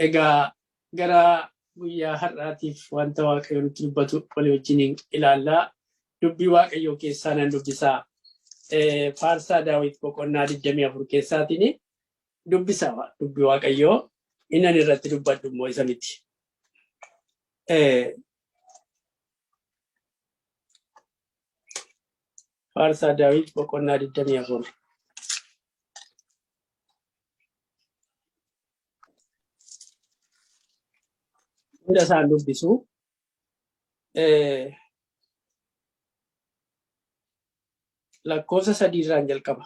Egaa gara guyyaa har'aatiif wanta Waaqayyo nutti dubbatu walii wajjiniin ilaallaa. Dubbii Waaqayyoo keessaa nan dubbisaa. Faarsaa Daawit boqonnaa 24 keessaatiin dubbisa dubbii Waaqayyoo inni ani irratti dubbadhu immoo isa miti. Faarsaa Daawit boqonnaa 24. Hunda isaan dubbisu. Lakkoofsa sadiirraan jalqaba.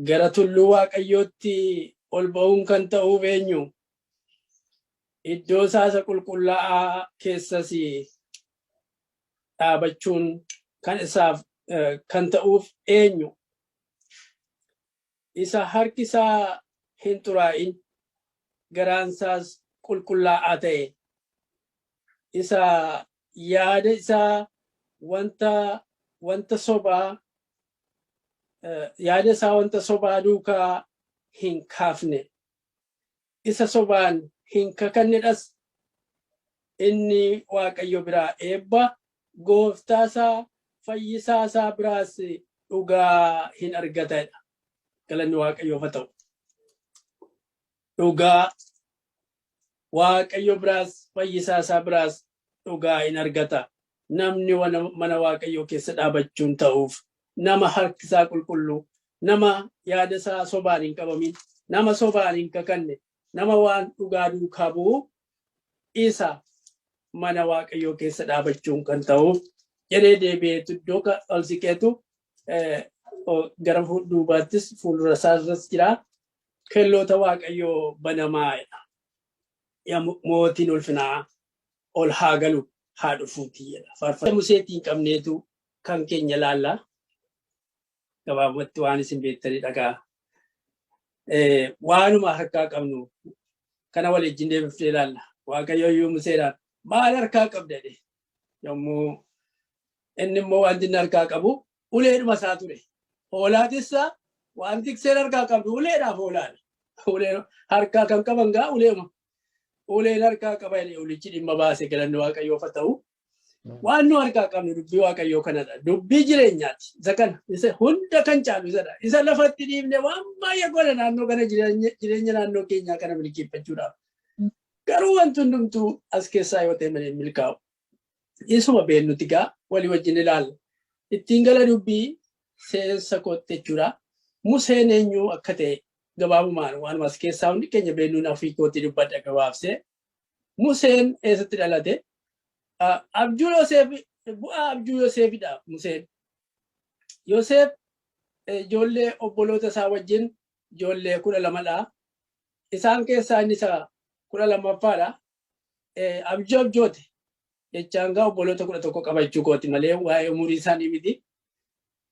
Gara tulluu Waaqayyootti ol ba'uun kan ta'uuf eenyu? Iddoo isaa isa qulqullaa'aa keessas dhaabachuun kan isaaf kan ta'uuf eenyu? Isa harki isaa hin xuraa'in, garaan isaas qulqullaa'aa ta'e, isa yaada isaa wanta wanta sobaa yaada isaa wanta sobaa duukaa hin kaafne, isa sobaan hin kakannedhas. Inni Waaqayyo biraa eebba, gooftaa isaa fayyisaa isaa biraas dhugaa hin argatedha. Galanni Waaqayyoof haa ta'u. Dhugaa Waaqayyo biraas fayyisaa isaa biraas dhugaa hin argata. Namni mana Waaqayyoo keessa dhaabachuun ta'uuf nama harki isaa qulqulluu, nama yaada isaa sobaan hin qabamin, nama sobaan hin kakanne, nama waan dhugaa duukaa bu'u isa mana Waaqayyoo keessa dhaabachuun kan ta'uuf jedhee deebi'eetu iddoo ol siqeetu gara duubaattis fuuldura isaarras jira. Kelloota Waaqayyoo banamaadha. Mootiin ulfinaa ol haa galu haa dhufuuti jedha. Faarfannaa Museetiin qabneetu kan keenya laalla. Gabaabumatti waan isin beektanii dhagaa. Waanuma harkaa qabnu kana waliin deebifnee ilaalla. Waaqayyo iyyuu Museedhaan maal harkaa qabda jedhe. Yommuu inni immoo wanti inni harkaa qabu uleedhuma isaa ture. Hoolaa tissaa waan tikseen harkaa qabdu uleedhaaf hoolaadha. Ulee harkaa kan qaban gaa uleema. Uleen harkaa qaba jedhee ulichi dhimma baase galanni Waaqayyoof haa ta'u. Waan nu harkaa qabnu dubbii Waaqayyoo kanadha. Dubbii jireenyaati. Isa kana isa hunda kan caalu isadha. Isa lafatti dhiifne waan baay'ee godha naannoo kana jireenya naannoo keenyaa kana milkeeffachuudhaaf. Garuu wanti hundumtuu as keessaa yoo ta'e malee milkaa'u. Isuma beennuti gaa walii wajjin ilaalla. Ittiin gala dubbii seensa kootti jechuudha. Museen eenyu akka ta'e gabaabumaan waanuma as keessaa hundi keenya beennuun ofii kootti dubbadha gabaabsee. Museen eessatti dhalate? Abjuu Yoseef bu'aa abjuu Yoseefidha Museen. Yoseef ijoollee obboloota isaa wajjin ijoollee 12dha. Isaan keessaa inni isa 12ffaadha. Abjuu abjoote jechaan gaa obboloota 11 qabachuu kooti malee waa'ee umurii isaanii miti.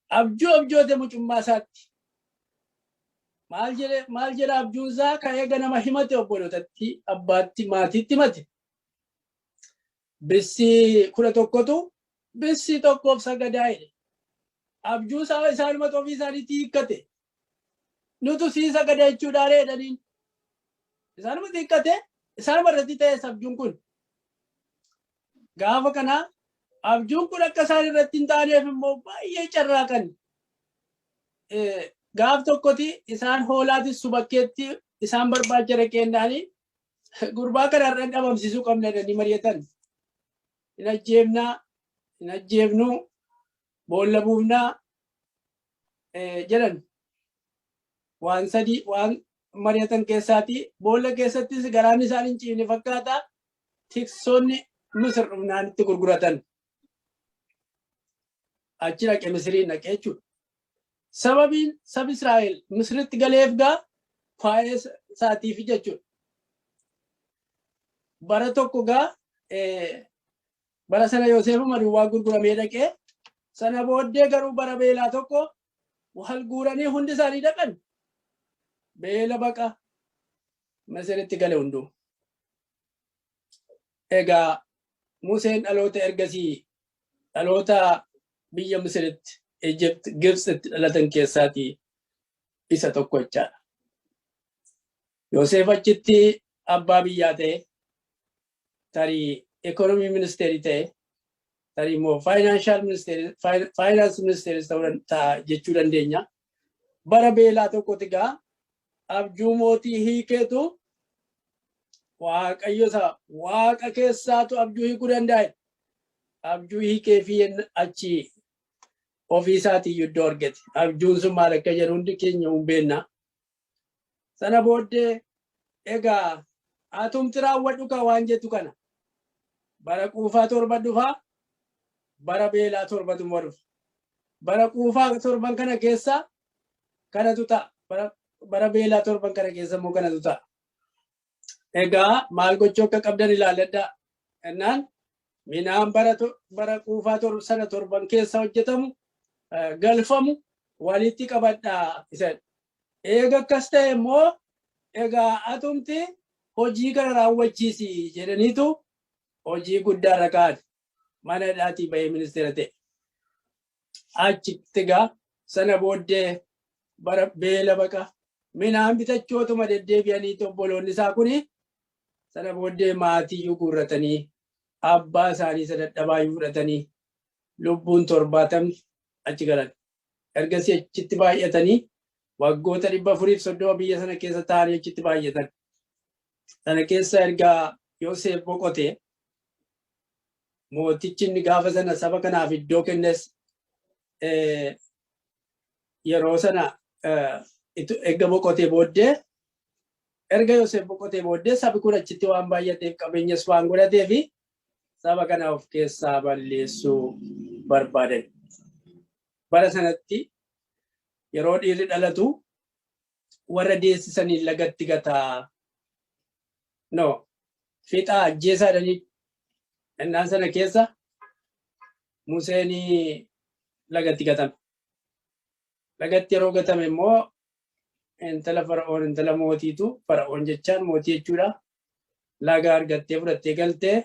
Abjuu abjoote mucummaa isaatti. Maal jedhe maal jedha abjuun isaa ka'ee ganama himate obbolootatti abbaatti maatiitti himate. Bissii 11tu bissii tokkoof sagadaa jedhe. Abjuu isaa isaanumatu ofii isaaniitti hiikkate. Nutu sii sagada jechuudhaa ree jedhaniin. Isaanumatu hiikkate isaanuma irratti ta'es abjuun kun. Gaafa kana abjuun kun akka isaan irratti hin taaneef immoo baay'ee carraaqan. Gaaf tokkoti isaan hoolaatis subakkeetti isaan barbaacha dhaqeennaani gurbaa kana har'a dhabamsiisuu qabna jedhanii mari'atan. Hin ajjeefnaa, hin ajjeefnuu, boolla buufnaa jedhan. Waan sadii waan mari'atan keessaati boolla keessattis garaan isaan hin ciifne fakkaata tiksoonni Misir dhufnaan itti gurguratan. Achi dhaqe Misiriin dhaqe jechuudha. Sababiin sabi Israa'el Misiritti galeef gaa waa'ee isaatiif jechuudha. Bara tokko gaa bara sana Yoseefuma duwwaa gurguramee dhaqee sana booddee garuu bara beelaa tokko wal guuranii hundi isaanii dhaqan. Beela baqa Misiritti gale hunduu. Egaa Museen dhaloota ergasii dhaloota biyya Misiritti, Egypt, Gibxitti dhalatan keessaatii isa tokko jechaadha. Yoseef achitti abbaa biyyaa ta'e, tarii economy ministeerii ta'e, tarii immoo financial ministeerii, finance ministeerii ta'uu ta'a jechuu dandeenya. Bara beelaa tokkotti gaa abjuu mootii hiikeetu, Waaqayyo isa waaqa keessaatu abjuu hiikuu danda'e. Abjuu hiikee fi achi ofii isaatii iddoo argate. Abjuun sun maal akka jedhu hundi keenya hin beekna. Sana booddee egaa atumti raawwadhu ka waan jettu kana. Bara quufaa 7 dhufaa, bara beelaa torbatu immoo dhufa. Bara quufaa torban kana keessa kanatu ta'a. Bara beelaa torban kana keessa immoo kanatu ta'a. Egaa maal gochuu akka qabdan ilaalladhaa. Innaan midhaan bara quufaa sana torban keessa hojjetamu, galfamu walitti qabadhaa isa. Eega akkas ta'e immoo egaa atumti hojii kana raawwachiisi jedhaniitu hojii guddaa irra kaa'an. Mana hidhaatii bahee ministeera ta'e. Achitti egaa sana booddee bara beela baqa midhaan bitachootuma deddeebi'anii obboloonni isaa kuni sana booddee maatiiyyuu guurratanii, abbaa isaanii isa dadhabaayyuu fudhatanii, lubbuun 70ni achi galan. Ergasii achitti baay'atanii waggoota 430 biyya sana keessa ta'anii achitti baay'atan. Sana keessa erga Yoseef boqote, mootichi inni gaafa sana saba kanaaf iddoo kennes yeroo sana erga boqotee booddee, erga Yoseef boqotee booddee, sabi kun achitti waan baay'ateef, qabeenyas waan godhatee fi saba kana of keessaa balleessuu barbaadan. Bara sanatti yeroo dhiirri dhalatu warra deessisaniin lagatti gataa, no, fixaa, ajjeesaa jedhanii. Innaan sana keessa Museen lagatti gatame. Lagatti yeroo gatame immoo intala Fara'oon, intala mootiitu, Fara'oon jechaan mootii jechuudha. Laga argattee fudhattee galtee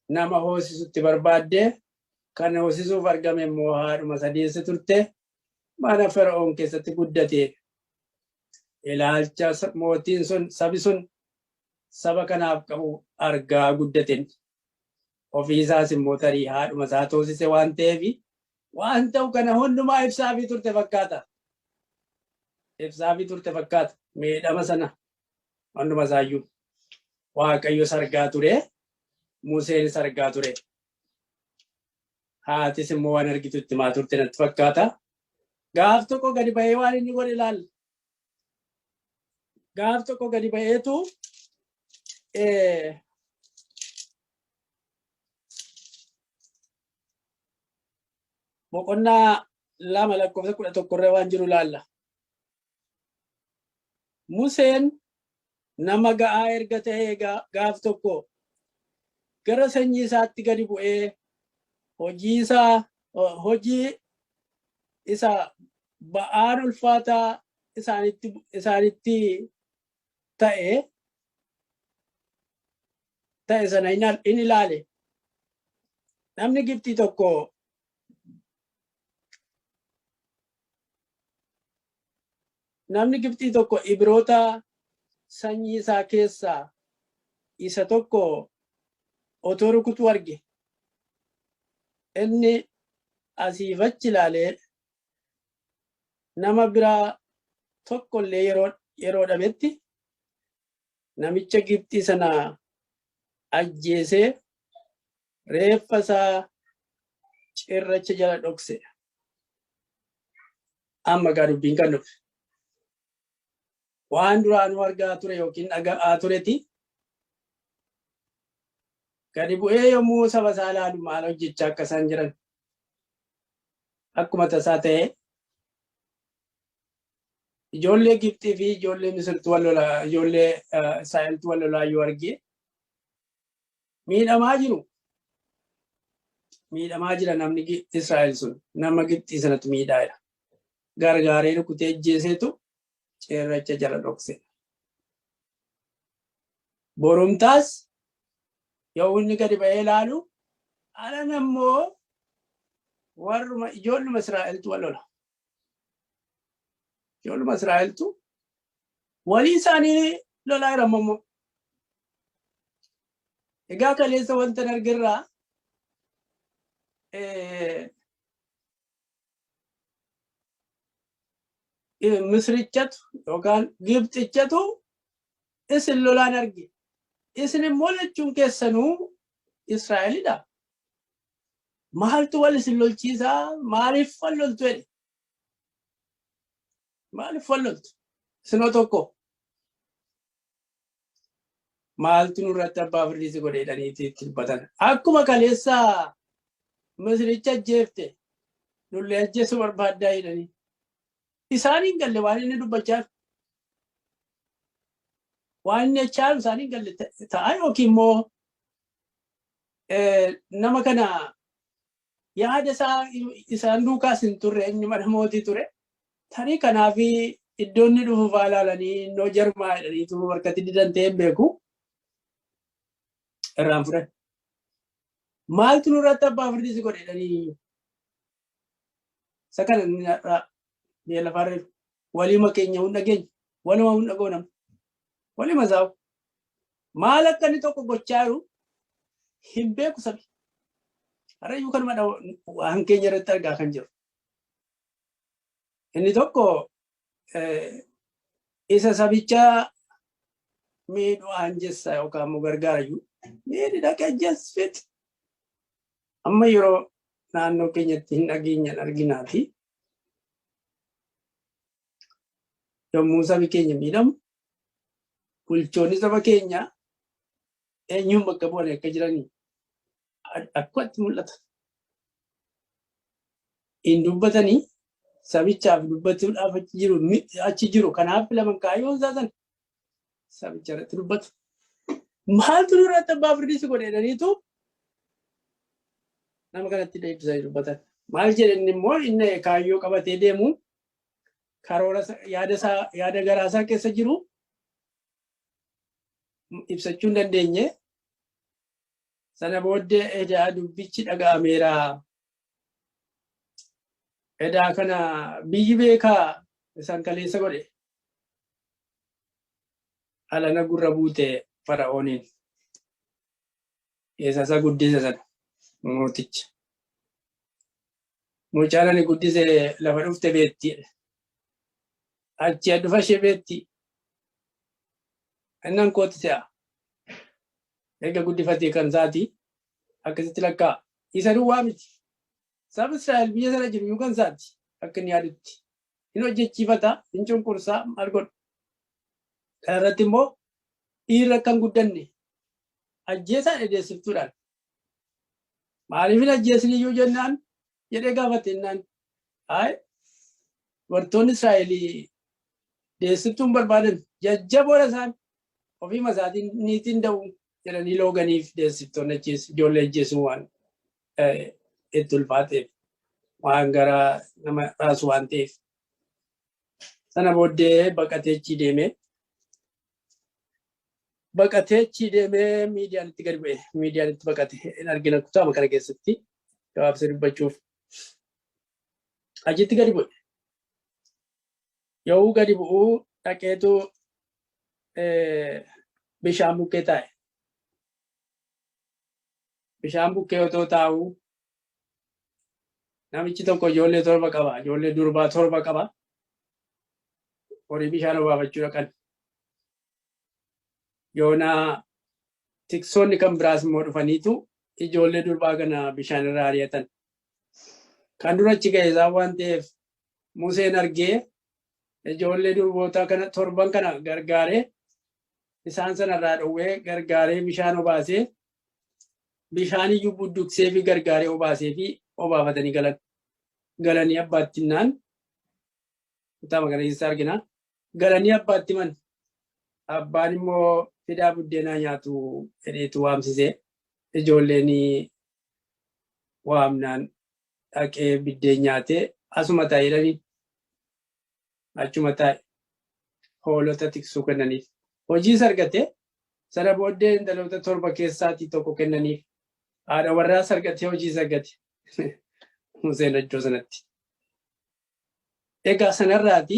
nama hoosisutti barbaaddee, kan hoosisuuf argame immoo haadhuma sadeessa turte. Mana Fara'oon keessatti guddate. Ilaalcha mootiin sun sabi sun saba kanaaf qabu argaa guddate. Ofiisaas immoo tarii haadhuma isaa toosise waan ta'eef waan ta'u kana hundumaa ibsaafii turte fakkaata. Ibsaafii turte fakkaata. Miidhama sana hunduma isaayyuu. Waaqayyo argaa ture. Museenis argaa ture. Haatis immoo waan argitu itti himaa turte natti fakkaata. Gaaf tokko gadi bahee waan inni godhe ilaalla. Gaaf tokko gadi baheetu boqonnaa 2 lakkoofsa 11 irra waan jiru ilaalla. Museen nama ga'aa erga ta'ee gaaf tokko gara sanyii isaatti gadi bu'ee hojii isaa, hojii isa ba'aan ulfaataa isaanitti ta'e sana in ilaale. Namni Gibxii tokko namni Gibxii tokko Ibroota sanyii isaa keessaa isa tokko otoo rukutuu arge. Inni asiif achi ilaalee nama biraa tokko illee yeroo dhabetti namicha Gibxii sana ajjeesee reeffa isaa cirracha jala dhokse. Amma gaa dubbiin kan dhufe. Waan duraanuu argaa ture yookiin dhaga'aa tureti. Gadi bu'ee yommuu saba isaa ilaalu maal hojjechaa akka isaan jiran, akkuma tasaa ta'e ijoollee Gibxii fi ijoollee Misirtu wal lolaa, ijoollee Israa'eltu wal lolaa yoo arge, miidhamaa jiru. Miidhamaa jira, namni Israa'el sun nama Gibxii sanatti miidhaadha. Gargaaree rukutee ajjeeseetu cirracha jala dhokse. Borumtaas yoo inni gadi ba'ee ilaalu alan ammoo warruma ijoolluma Israa'eltu wal lola. Ijoolluma Israa'eltu walii isaanii Lolaa jira immoo. Egaa kaleessa wanta argirraa Misirichatu yookaan Gibxichatu isin lolaan arge. Isin immoo jechuun keessanuu Israa'elidha. Maaltu wal isin lolchiisaa? Maaliif wal loltu jedhe? Maaliif wal loltu? Isinoo tokko. Maaltu nurratti abbaa firdii si godhe jedhaniiti itti dubbatan. Akkuma kaleessa Misiricha ajjeefte nullee ajjeesuu barbaaddaa jedhanii. Isaan hin galle waan inni dubbachaa jiru. Waan inni jechaa jiru isaan hin galle ta'a yookiin immoo nama kana yaada isaa isaan duukaas hin turre inni mana mootii ture. Tarii kanaaf iddoo inni dhufu fa'aa ilaalanii innoo jarmaa jedhaniitu harkatti didan ta'ee hin beeku. Irraan fudhan. Maaltu nurratti abbaa firdii si godhe jedhanii isa kana inni har'a biyya lafaarra jiru. Waliima keenya hunda dhageenya. Waluma hunda goonam. Walima isaa maal akka inni tokko gochaa jiru hin beeku sabi. Har'ayyuu kanuma waan keenya irratti argaa kan jiru. Inni tokko isa sabicha miidhu aanjessa yookaan immoo gargaarayyuu miidhi dhaqee ajjeesfit. Amma yeroo naannoo keenyatti hin dhageenyan arginaati. Yommuu sabi keenya miidhamu bulchoonni saba keenya eenyuun bakka bu'an akka jiranii akkuatti mul'ata. Hin dubbatanii sabichaaf dubbachuudhaaf achi jiru achi jiru kanaaf filaman kaayyoon isaa sana sabicha irratti dubbatu. Maaltu nurratti abbaa firdii si godhe jedhaniitu nama kanatti deebisanii dubbatan. Maal jedhe inni immoo inni kaayyoo qabatee deemu karoora yaada isaa yaada garaa isaa keessa jiru ibsachuu hin dandeenye. Sana booddee edaa dubbichi dhaga'ameera. Edaa kana biyyi beekaa isaan kaleessa godhe. Alana gurra buute Fara'ooniin. Isa isa guddise sana mooticha. Mucaan ani guddise lafa dhufte beetti jedhe. Achi dhufa ishee beetti. Innan kootti se'a. Erga guddifatee kan isaati akkasitti lakkaa'a. Isa duwwaa miti. Saba Israa'el biyya sana jiru iyyuu kan isaati akka inni yaadutti. Hin hojjechiifata, hin cunqursaa, maal godha. Kana irratti immoo dhiirri akka hin guddanne ajjeesaa dhedeessiftuudhaan. Maaliif hin ajjeesin iyyuu jennaan jedhee gaafate jennaan. Hayi dubartoonni Israa'el deessiftuu hin barbaadan jajjaboodha isaan ofiima isaatiin niitiin da'u jedhanii looganiif deessiftoonni ajjeesu ijoollee ajjeesuun waan itti ulfaateef waan gara nama raasu waan ta'eef. Sana booddee baqatee achii deemee baqatee achii deemee miidiyaan itti gadi bu'e miidiyaan itti baqate hin argina kutaama kana keessatti gabaabsee dubbachuuf achitti gadi bu'e. Yommuu gadi bu'uu dhaqeetu bishaan bukkee taa'e. Bishaan bukkee otoo taa'uu namichi tokko ijoollee torba qaba. Ijoollee durbaa torba qaba. Horii bishaan obaafachuu dhaqan. Yoonaa tiksoonni kan biraas immoo dhufaniitu ijoollee durbaa kana bishaan irraa ari'atan. Kan dura achi ga'e isaan waan ta'eef Museen argee ijoollee durbootaa kana torban kana gargaaree isaan sanarraa dhowwee gargaaree bishaan obaasee bishaan iyyuu budduqsee fi gargaaree obaasee fi obaafatanii galan. Galanii abbaatti hinnaan kutaama kana keessa argina. Galanii abbaatti himan. Abbaan immoo fidaa buddeenaa nyaatu jedheetu waamsisee ijoolleen waamnaan dhaqee biddeen nyaatee asuma taa'e jedhanii achuma taa'e hoolota tiksuu kennaniif. Hojiis argate sana booddee intaloota torba keessaatii tokko kennaniif. Haadha warraas argatee hojiis argate. Museen iddoo sanatti. Egaa sanarraati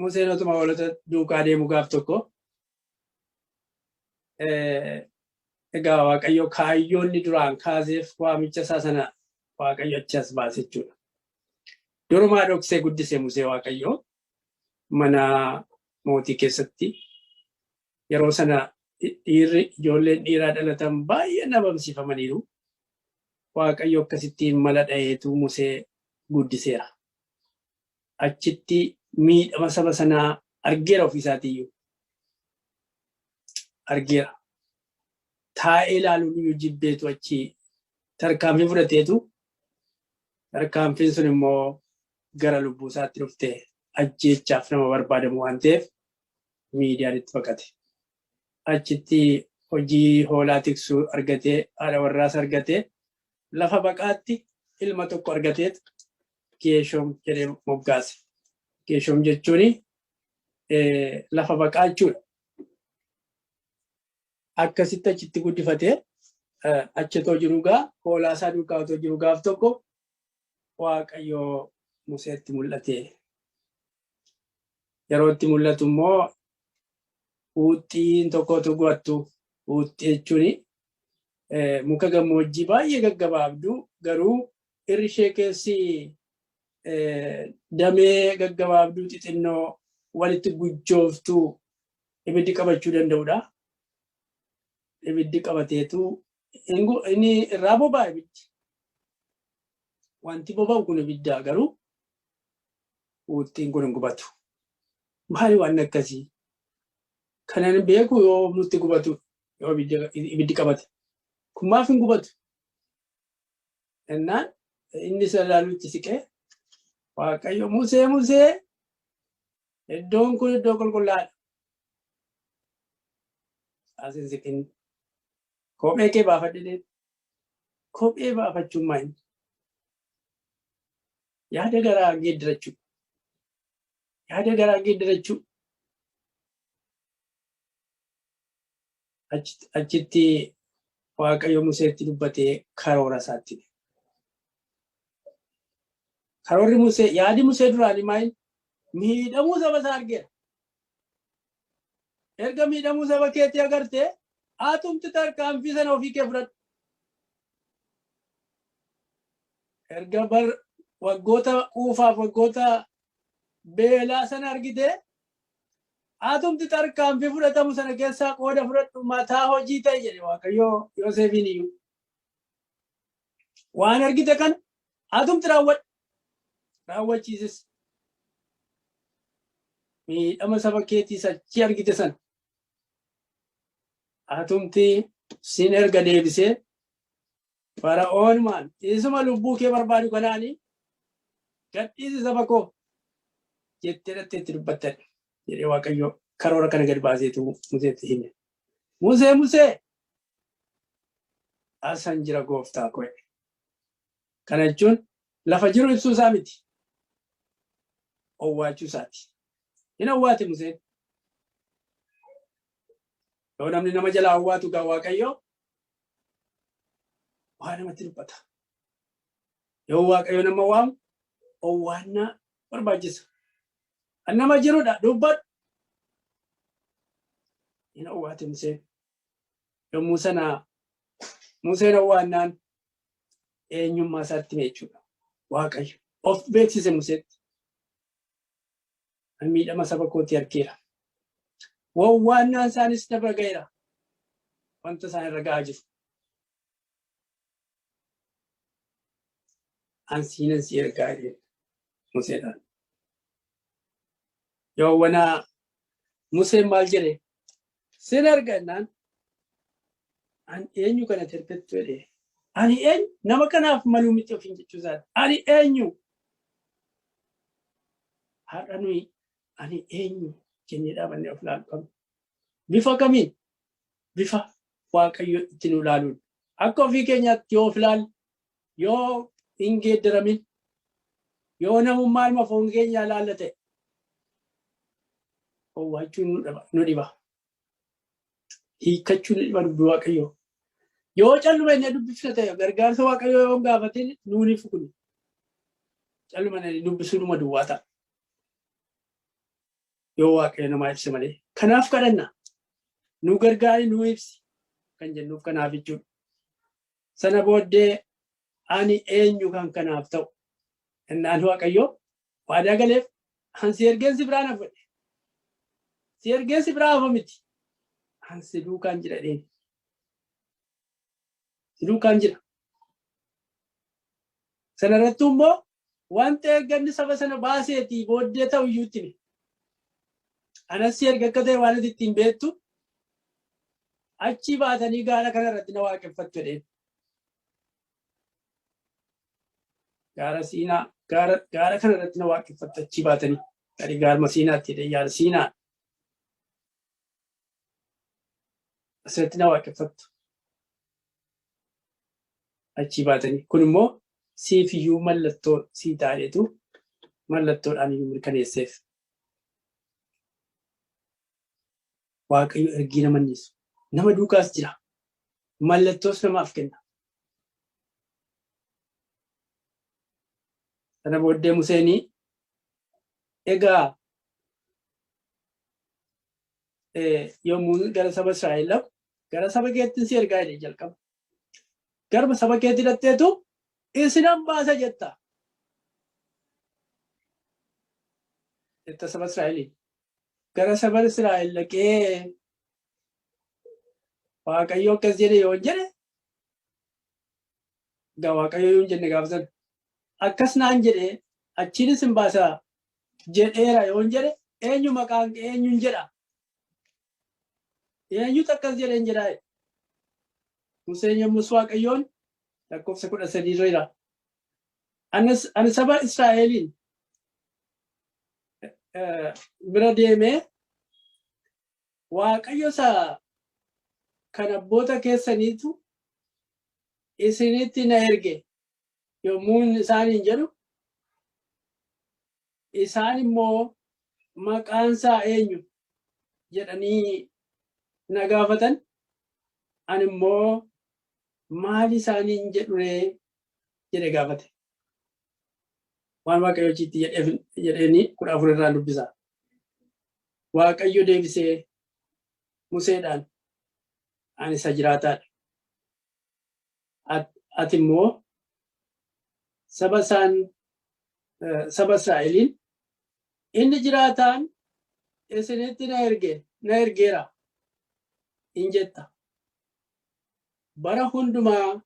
Museen otuma hoolota duukaa deemu gaaf tokko egaa Waaqayyo kaayyoonni duraan kaaseef waamicha isaa sana Waaqayyo achi as baase jechuudha. Durumaa dhoksee guddise Musee Waaqayyo mana mootii keessatti yeroo sana dhiirri ijoolleen dhiiraa dhalatan baay'ee dhabamsiifamaniiru. Waaqayyo akkasittiin mala dha'eetu Musee guddiseera. Achitti miidhama saba sanaa argeera ofiisaatiiyyuu. Argeera. Taa'ee ilaaluun iyyuu jibbeetu achi tarkaanfii fudhateetu tarkaanfiin sun immoo gara lubbuu isaatti dhufte ajjeechaaf nama barbaadamu waan ta'eef miidiyaan itti baqate. Achitti hojii hoolaa tiksuu argatee haadha warraas argatee lafa baqaatti ilma tokko argateet Geeshoom jedhee moggaase. Geeshoom jechuun lafa baqaa jechuudha. Akkasitti achitti guddifatee achi otoo jiruu gaa hoolaa isaa duukaa otoo jiruu gaaf tokko Waaqayyo Museetti mul'ate. Yeroo itti mul'atu immoo huuxxiin tokkotu gubattu. Huuxxii jechuun muka gammoojjii baay'ee gaggabaabdu garuu irri ishee keessi damee gaggabaabduu xixinnoo walitti gujjooftuu ibiddi qabachuu danda'udha. Ibiddi qabateetu inni irraa boba'a ibiddi. Wanti boba'u kun ibidda garuu huuxxiin kun hin gubatu. Maali waan akkasii? Kanan beeku yoo nutti gubatu yoo ibiddi qabate. Kun maaf hin gubatu? Ennaan inni isa ilaalutti siqee Waaqayyo Musee Musee iddoon kun iddoo qulqullaa'aadha. As hin siqin. Kophee kee baafadhu jedheen. Kophee baafachuun maal? Yaada garaa geeddarachuu. Yaada garaa geeddarachuu. Achitti Waaqayyo Museetti dubbatee karoora isaatti. Karoorri Musee, yaadi Musee duraanii maal? Miidhamuu saba isaa argeera. Erga miidhamuu saba keetii agartee atumti tarkaanfii sana ofii kee fudhadhu. Erga bar waggoota quufaaf waggoota beelaa sana argitee atumti tarkaanfii fudhatamu sana keessaa qooda fudhadhu mataa hojii ta'e jedhe Waaqayyo Yoosefiin iyyuu. Waan argite kana atumti raawwadhu. Raawwachiisis. Miidhama saba keetii achi argite sana atumti sin erga deebisee Fara'oonumaan isuma lubbuu kee barbaadu kanaanii gadhiisi saba koo jettee dhattee itti dubbattan jedhee Waaqayyo karoora kana gad baaseetu Museetti hime. Musee Musee asan jira gooftaa koo. Kana jechuun lafa jiru ibsuu isaa miti. Owwaachuu isaati. Hin owwaate Museen. Yoo namni nama jalaa owwaatu gaa Waaqayyo waa namatti dubbata. Yoo Waaqayyo nama waamu owwaannaa barbaachisa. Kan nama jirudha dubbadhu. Hin owwaate Museen. Yommuu sana Museen owwaannaan eenyummaa isaatti hime jechuudha. Waaqayyo of beeksise Museetti. Ani miidhama saba kootii argeera. Wawwaannaan isaanis na bira ga'eera. Wanta isaan irra ga'aa jiru. An siinan si ergaa jedheen Museedhaan. Yoowwanaa Museen maal jedhe? Sin erga jennaan an eenyu kana tirfettu jedhe. Ani eenyu nama kanaaf maluu miti ofiin jechuu isaati. Ani eenyu? Har'a nuyi ani eenyu jennee dhaabannee of ilaaluu qabna. Bifa kamiin? Bifa Waaqayyo itti nu ilaaluun. Akka ofii keenyaatti yoo of ilaalle, yoo hin geeddaramin, yoo namummaa ilma foon keenyaa ilaalla ta'e, owwaachuun nu dhiba. Hiikkachuun nu dhiba dubbii Waaqayyoo. Yoo calluma inni dubbifna ta'e gargaarsa Waaqayyoo yoo hin gaafatin nuuni fukuni. Calluma inni dubbisuudhuma duwwaa ta'a. Yoo Waaqayyo namaa ibse malee. Kanaaf kadhanna. Nu gargaari, nu ibsi kan jennuuf kanaaf jechuudha. Sana booddee ani eenyu kan kanaaf ta'u? Innaan Waaqayyo waadaa galeef, an si ergeen si biraa na fudhe. Si ergeen si biraa hafa miti. An si duukaan jira jedheen. Si duukaan jira. Sana irratti immoo wanta erganni saba sana baaseetii booddee ta'u iyyuu itti hime. Anas si erga akka ta'e waan ati ittiin beektu, achii baatanii gaara kana irratti na waaqeffattu jedheen. Gaara Siinaa, gaara kana irratti na waaqeffattu achii baatanii. Tarii gaarma Siinaatti jedhee yaada, Siinaa. Asirratti na waaqeffattu. Achii baatanii. Kun immoo siif iyyuu mallattoo sii ta'eetu mallattoodhaan iyyuu mirkaneesseef. Waaqayyo ergii nama dhiisu. Nama duukaas jira. Mallattoos namaaf kenna. Sana booddee Museenii egaa yommuu gara saba Israa'el dhaqu, gara saba keettiin si ergaa jedhee jalqaba. Garba saba keetti hidhatteetu isinan baasa jetta. Jetta saba Israa'eliin. Gara saba Israa'el dhaqee Waaqayyo akkas jedhe yoon jedhe, egaa Waaqayyo yoon jenne gaafa sana akkas naan jedhe, achiin isin baasa jedheera yoon jedhe, eenyu maqaan kee eenyuun jedha? Eenyutu akkas jedheen jedhaa? Museen yommus Waaqayyoon, lakkoofsa 13 irra jira. Ani saba Israa'eliin bira deemee Waaqayyo isa kan abboota keessaniitu isinitti na erge yommuu isaaniin jedhu, isaan immoo maqaan isaa eenyu jedhanii na gaafatan, ani immoo maal isaaniin jedhuree jedhe gaafate. Waan Waaqayyo achitti jedheeni 14 irraa dubbisa. Waaqayyo deebisee Museedhaan, ani isa jiraataadha. Ati immoo saba isaan saba Israa'eliin inni jiraataan isinitti na erge na ergeera in jetta. Bara hundumaa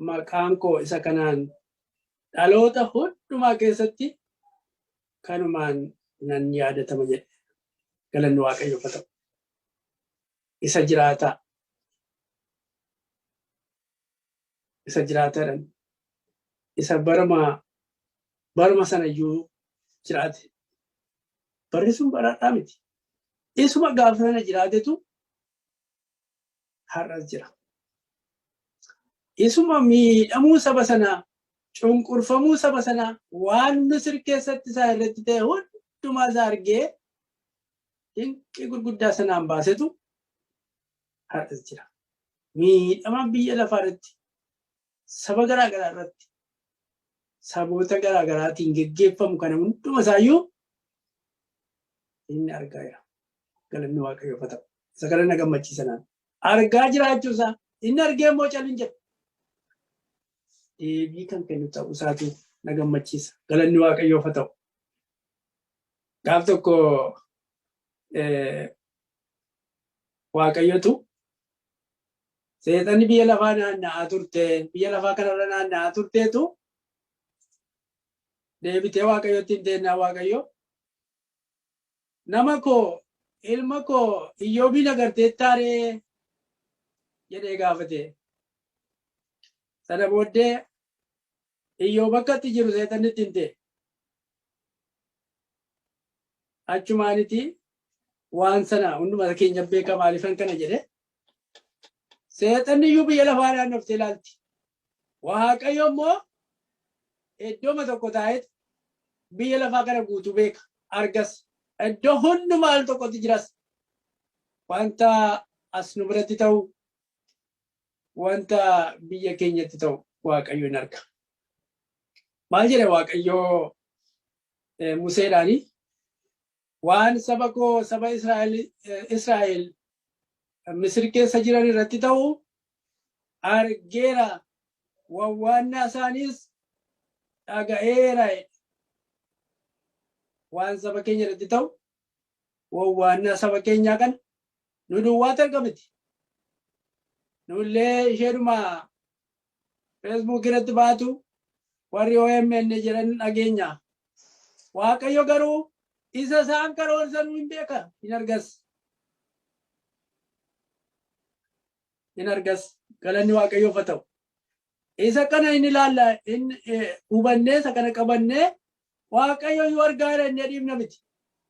maqaan koo isa kanaan dhaloota hundumaa keessatti kanumaan nan yaadatama jedhe. Galanni Waaqayyoof haa ta'u. Isa jiraataa. Isa jiraataadhaan. Isa baruma sana iyyuu jiraate. Barri sun baraadhaa miti. Isuma gaafa sana jiraatetu har'as jira. Isuma miidhamuu saba sanaa, cunqurfamuu saba sanaa, waan Misir keessatti isaa irratti ta'e hundumaa isaa argee dinqii gurguddaa sanaan baasetu har'as jira. Miidhama biyya lafaa irratti, saba garaa garaa irratti, saboota garaa garaatiin geggeeffamu kana hunduma isaayyuu inni argaa jira. Galanni Waaqayyoof haa ta'u. Isa kana na gammachiisa naan. Argaa jiraachuu isaa inni argee immoo calin jedhu. Deebii kan kennu ta'uu isaatu na gammachiisa. Galanni Waaqayyoof haa ta'u. Gaaf tokko Waaqayyotu seexanni biyya lafaa naanna'aa turte, biyya lafaa kanarra naanna'aa turteetu deebitee Waaqayyotti hin teennaa, Waaqayyo nama koo, ilma koo Iyyoobiin agarteettaaree jedhee gaafate. Sana booddee Iyyoob akka itti jiru seexanni itti himte. Achumaaniti waan sana hunduma keenya beeka, maaliifan kana jedhe? Seexanni iyyuu biyya lafaa naannoftee ilaalti. Waaqayyo immoo iddooma tokko taa'eet biyya lafaa kana guutuu beeka. Argas. Iddoo hundumaa al tokkotti jiras. Wanta as nu biratti ta'u, wanta biyya keenyatti ta'u Waaqayyo hin arga. Maal jedhe Waaqayyo Museedhaani? Waan saba koo saba Israa'el Misir keessa jiran irratti ta'u argeera, wawwaannaa isaaniis dhaga'eera. Waan saba keenya irratti ta'u, wawwaannaa saba keenyaa kana nu duwwaatu arga miti. Nullee isheedhuma Facebook irratti baatu warri OMN jedhan dhageenya. Waaqayyo garuu isa isaan karoorsan hin beeka, hin argas. Hin argas. Galanni Waaqayyoof haa ta'u. Isa kana hin ilaalla, hin hubannee, isa kana qabannee, Waaqayyo yoo argaa jira inni dhiibna miti.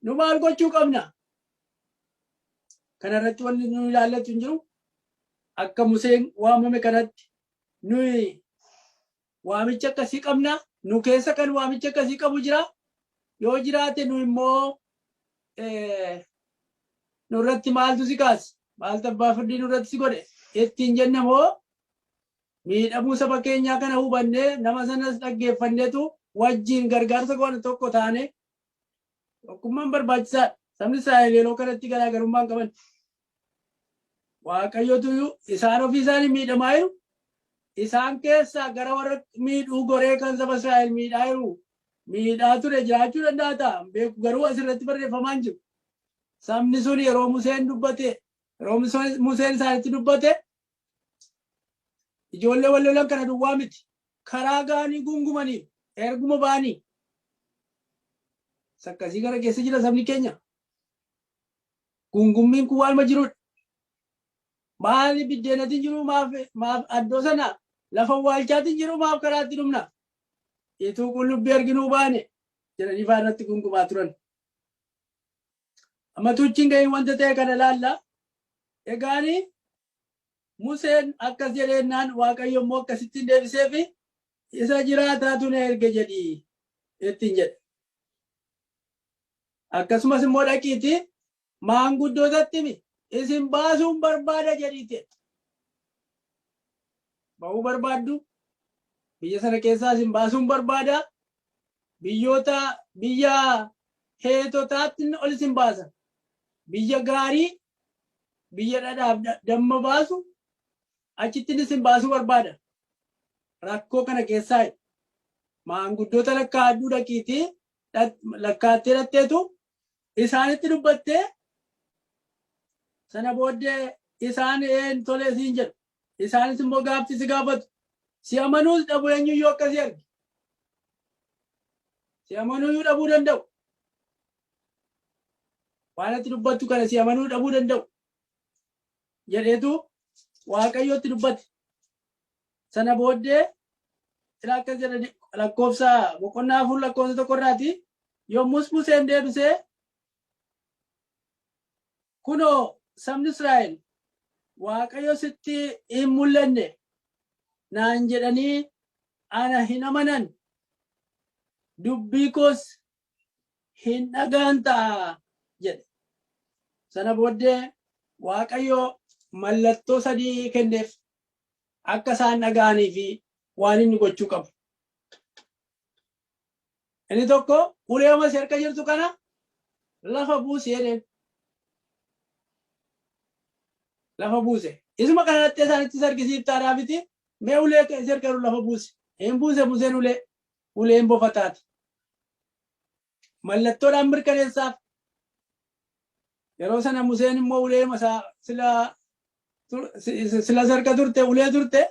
Nu maal gochuu qabna? Kana irratti wanni nu ilaallatu hin jiru. Akka Museen waamame kanatti nuyi waamicha akkasii qabna. Nu keessa kan waamicha akkasii qabu jira. Yoo jiraate nu immoo nurratti maaltu si kaase? Maaltu abbaa firdii nurratti si godhe? Ittiin jenna moo miidhamuu saba keenyaa kana hubannee nama sanas dhaggeeffanneetu wajjin gargaarsa goone tokko taane? Tokkummaan barbaachisaadha. Sabni Israa'el yeroo kanatti garaagarummaa hin qaban. Waaqayyotu isaan ofii isaanii miidhamaa jiru. Isaan keessaa gara warra miidhuu goree kan saba Israa'el miidhaa jiru, miidhaa ture jiraachuu danda'a ta'a. Beeku garuu asirratti barreeffamaa hin jiru. Sabni sun yeroo Museen dubbate, yeroo Museen isaanitti dubbate, ijoollee wal lolan kana duwwaa miti. Karaa ga'anii gungumanii erguma ba'anii. Sakkasii gara keessa jira sabni keenya. Gungummiin kun waanuma jirudha. Maali biddeenatiin jiru, maaf addoo sana lafa waalchaatiin jiru, maaf karaatti dhumna? Ituu qullubbii arginuu baane jedhanii faa irratti gungumaa turan. Amma tuchiin gahiin wanta ta'e kana laalla. Egaani Museen akkas jedheennaan Waaqayyo immoo akkasittiin deebiseefi, isa jiraataatu na erge jedhii ittiin jedhe. Akkasumas immoo dhaqiitii maanguddootatti himi, isin baasuun barbaada jedhiiti. Ba'uu barbaaddu, biyya sana keessaa isin baasuun barbaada, biyyoota biyya Heetotaatti ol isin baasa. Biyya gaarii, biyya dhadhaaf damma baasu, achitti isin baasuu barbaada. Rakkoo kana keessaa maanguddoota lakkaa'adhuu dhaqiitii lakkaattee dhatteetu isaanitti dubbattee, sana booddee isaan een tolee siin jedhu. Isaanis immoo gaaffii si gaafatu. Si amanuus dhabu, eenyuyyuu akkasii arge. Si amanuuyyuu dhabuu danda'u. Waan ati dubbattu kana si amanuu dhabuu danda'u. Jedheetu Waaqayyotti dubbate. Sana booddee ila akkas jedha, lakkoofsa boqonnaa 4 lakkoofsa 1 irraati. Yommus Museen deebisee, kunoo sabni Israa'el Waaqayyo sitti hin mul'anne naan jedhanii ana hin amanan, dubbii koos hin dhagaan ta'a jedhe. Sana booddee Waaqayyo mallattoo sadii kenneef akka isaan dhaga'anii fi waan inni gochuu qabu. Inni tokko ulee amma si harka jirtu kana lafa buusi jedheen. Lafa buuse. Isuma kana dhattee isaanitti argisiiftaadhaa miti, mee ulee si harka jiru lafa buusi. Hin buuse Museen ulee. Uleen bofa taate. Mallattoodhaan mirkaneessaaf. Yeroo sana Museen immoo ulee masaa sila harka turte ulee turte,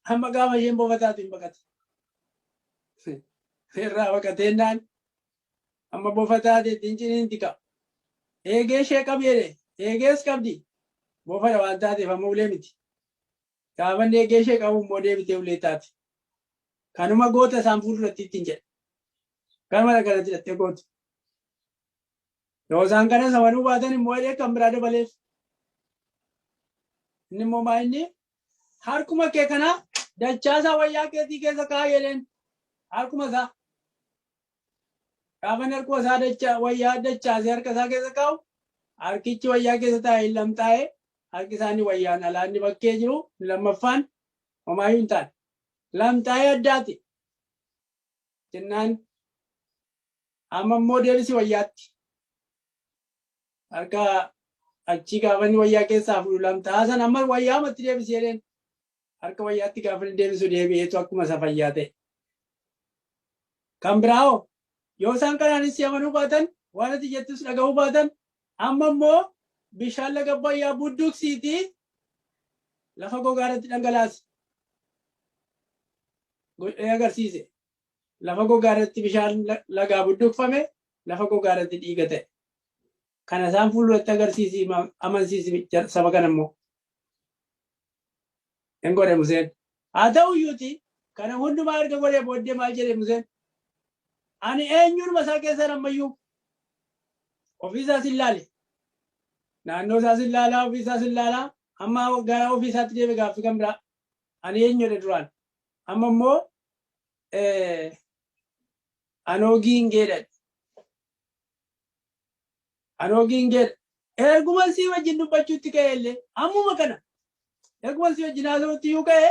amma gaafa isheen bofa taatu hin baqate. Irraa baqateennaan amma bofa taate ittiin ciniinti qaba. Eegee ishee qabi jedhe. Eegees qabdi. Bofadha waan taateef amma ulee miti. Gaafa inni eegee ishee qabu immoo deebitee ulee taate. Kanuma goota isaan fuulduratti ittiin jedhe. Kanuma kanatti hidhattee gootu. Yoo isaan kana samanuu baatan immoo jedhee kan biraa dabaleef. Inni immoo maa inni harkuma kee kana dachaasaa wayyaa keetii keessa kaa'aa jedheen, harkuma isaa. Gaafa inni harkuma isaa dacha wayyaa dachaasee harka isaa keessa kaa'u, harkichi wayyaa keessa taa'e hin lamxaa'e, harki isaanii wayyaan alaa inni bakkee jiru lammaffaan homaayyuu hin taane. Lamxaa'ee addaati. Jennaan amma immoo deebisi wayyaatti. Harka achii gaafa inni wayyaa keessaa fuudhu lamxaa sana amma wayyaa amatti deebisee jedheen. Harka wayyaatti gaafa inni deebisu deebi'eetu akkuma isa fayyaa ta'e. Kan biraa hoo yoo isaan kanaanis si amanuu baatan waan ati jettus dhaga'uu baatan amma immoo bishaan laga Abbayyaa budduuqsiitii lafa gogaa irratti dhangalaasi. Godhee agarsiise. Lafa gogaa irratti bishaan lagaa budduuqfame lafa gogaa irratti dhiiga ta'e. Kana isaan fuulduratti agarsiisi amansiisi saba kana immoo. Hin godhe Museen. Haa ta'u iyyuuti kana hundumaa erga godhee booddee maal jedhe Museen? Ani eenyuunuma isaa keessan ammayyuu ofii isaas hin laale. Naannoo isaas hin laalaa, ofii isaas hin laalaa. Amma gara ofii isaatti deebi'e gaaffii kan biraa. Ani eenyu jedhe duraan. Amma immoo anoo giingeedha. Anoo giingeedha. Erguma sii wajjin dubbachuutti ka'e illee ammuma kana erguma sii wajjin haasa'utti iyyuu ka'e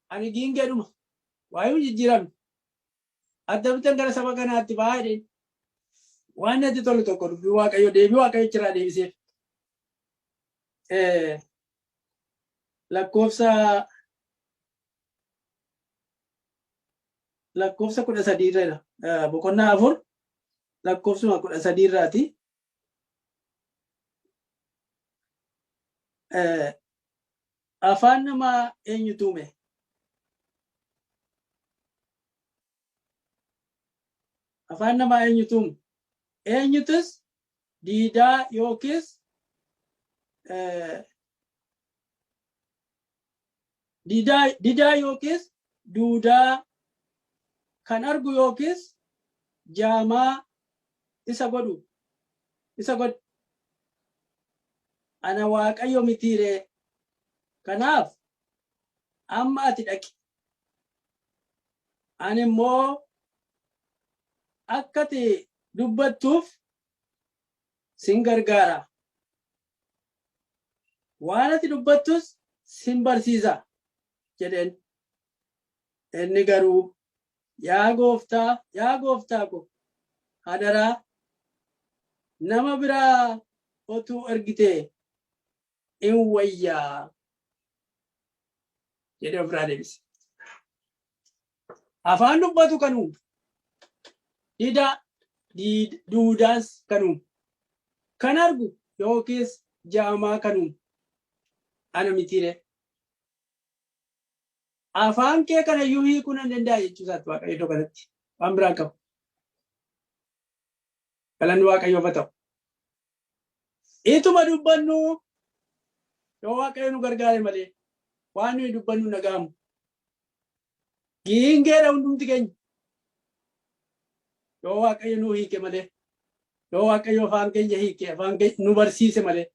ani giingeedhuma. Waa'ee hin jijjiiramne. Attamittan gara saba kanaatti ba'aa jedheen. Waan natti tolu tokko dubbii Waaqayyo deebii Waaqayyo achirraa deebiseef. Lakkoofsa lakkoofsa 13 irra jira. Boqonnaa 4 lakkoofsuma 13 irraati. Afaan namaa eenyutu uume? Afaan namaa eenyutu uume? Eenyutus diidaa yookiis didaa yookiis duudaa kan argu yookiis jaamaa isa godhu isa godhe. Ana Waaqayyo mitii ree? Kanaaf amma ati dhaqi. Ani immoo akka ati dubbattuuf sin gargaara. Waan ati dubbattus sin barsiisa jedheen. Inni garuu, Yaa gooftaa, yaa gooftaa ko, hadaraa nama biraa otuu ergitee in wayyaa jedhee ofirraa deebise. Afaan dubbatu kan uume, didaa, duudaas kan uume, kan argu yookiis jaamaa kan uume ana mitiiree? Afaan kee kana iyyuu hiikuu nan danda'a jechuu isaatti Waaqayyo iddoo kanatti waan biraa qabu. Galanni Waaqayyoof haa ta'u. Ituma dubbannu yoo Waaqayyo nu gargaare malee waan nuyi dubbannu hin dhaga'amu. Giingeedha hundumti keenya. Yoo Waaqayyo nu hiike malee, yoo Waaqayyo afaan keenya hiike, afaan keenya nu barsiise malee,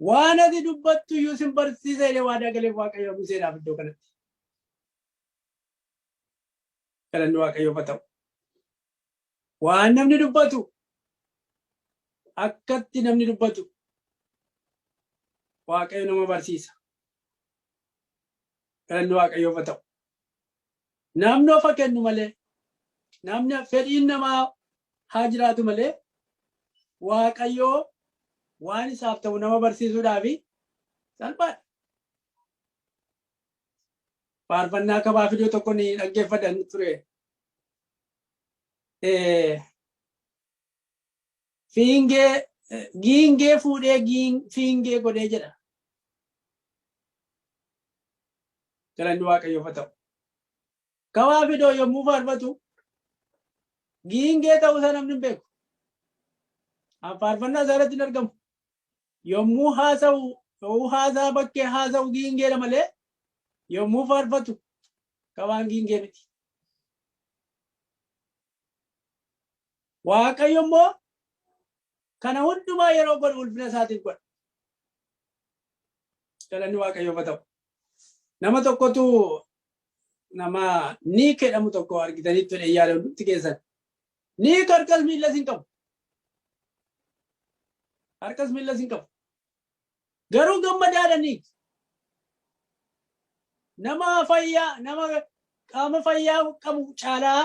waan ati dubbattu iyyuu sin barsiisa jedhee waadaa galeef Waaqayyo Museedhaaf iddoo kanatti. Galanni Waaqayyoof haa ta'u. Waan namni dubbatu akkatti namni dubbatu Waaqayyo nama barsiisa. Galanni Waaqayyoof haa ta'u. Namni ofa kennu malee namni fedhiin namaa haa jiraatu malee Waaqayyoo waan isaaf ta'u nama barsiisuudhaaf salphaadha. Faarfannaa kabaa fidoo tokko ni dhaggeeffadhan ture. Fiingee giingee fuudhee fiingee godhee jedha. Galanni Waaqayyoof haa ta'u. Kabaa fidoo yommuu faarfatu giingee ta'uu isaa namni hin beeku. Faarfannaa isaa irratti hin argamu. Yommuu haasa'u yommuu haasaa bakkee haasa'u giingeedha malee yommuu faarfatu kabaan giingee miti. Waaqayyo immoo kana hundumaa yeroo godhu ulfina isaatiif godha. Galanni Waaqayyoof haa ta'u. Nama tokkotu nama Niik jedhamu tokko argitaniittu jedhee yaada hundumti keessan. Niik harkas miillas hin qabu. Harkas miillas hin qabu. Garuu gammadaadha Niik. Nama fayyaa nama qaama fayyaa qabu caalaa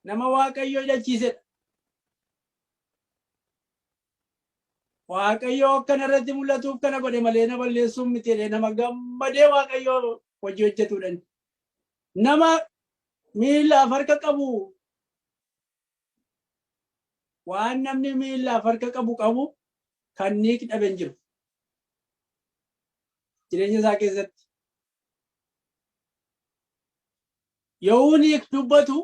nama Waaqayyo hidhachiisedha. Waaqayyoo akkana irratti mul'atuuf kana godhe malee na balleessuun miti jedhee nama gammadee Waaqayyoo hojii hojjetudha. Nama miillaaf harka qabu, waan namni miillaaf harka qabu qabu kan Niik dhabe hin jiru. Jireenya isaa keessatti. Yommuu Niik dubbatu,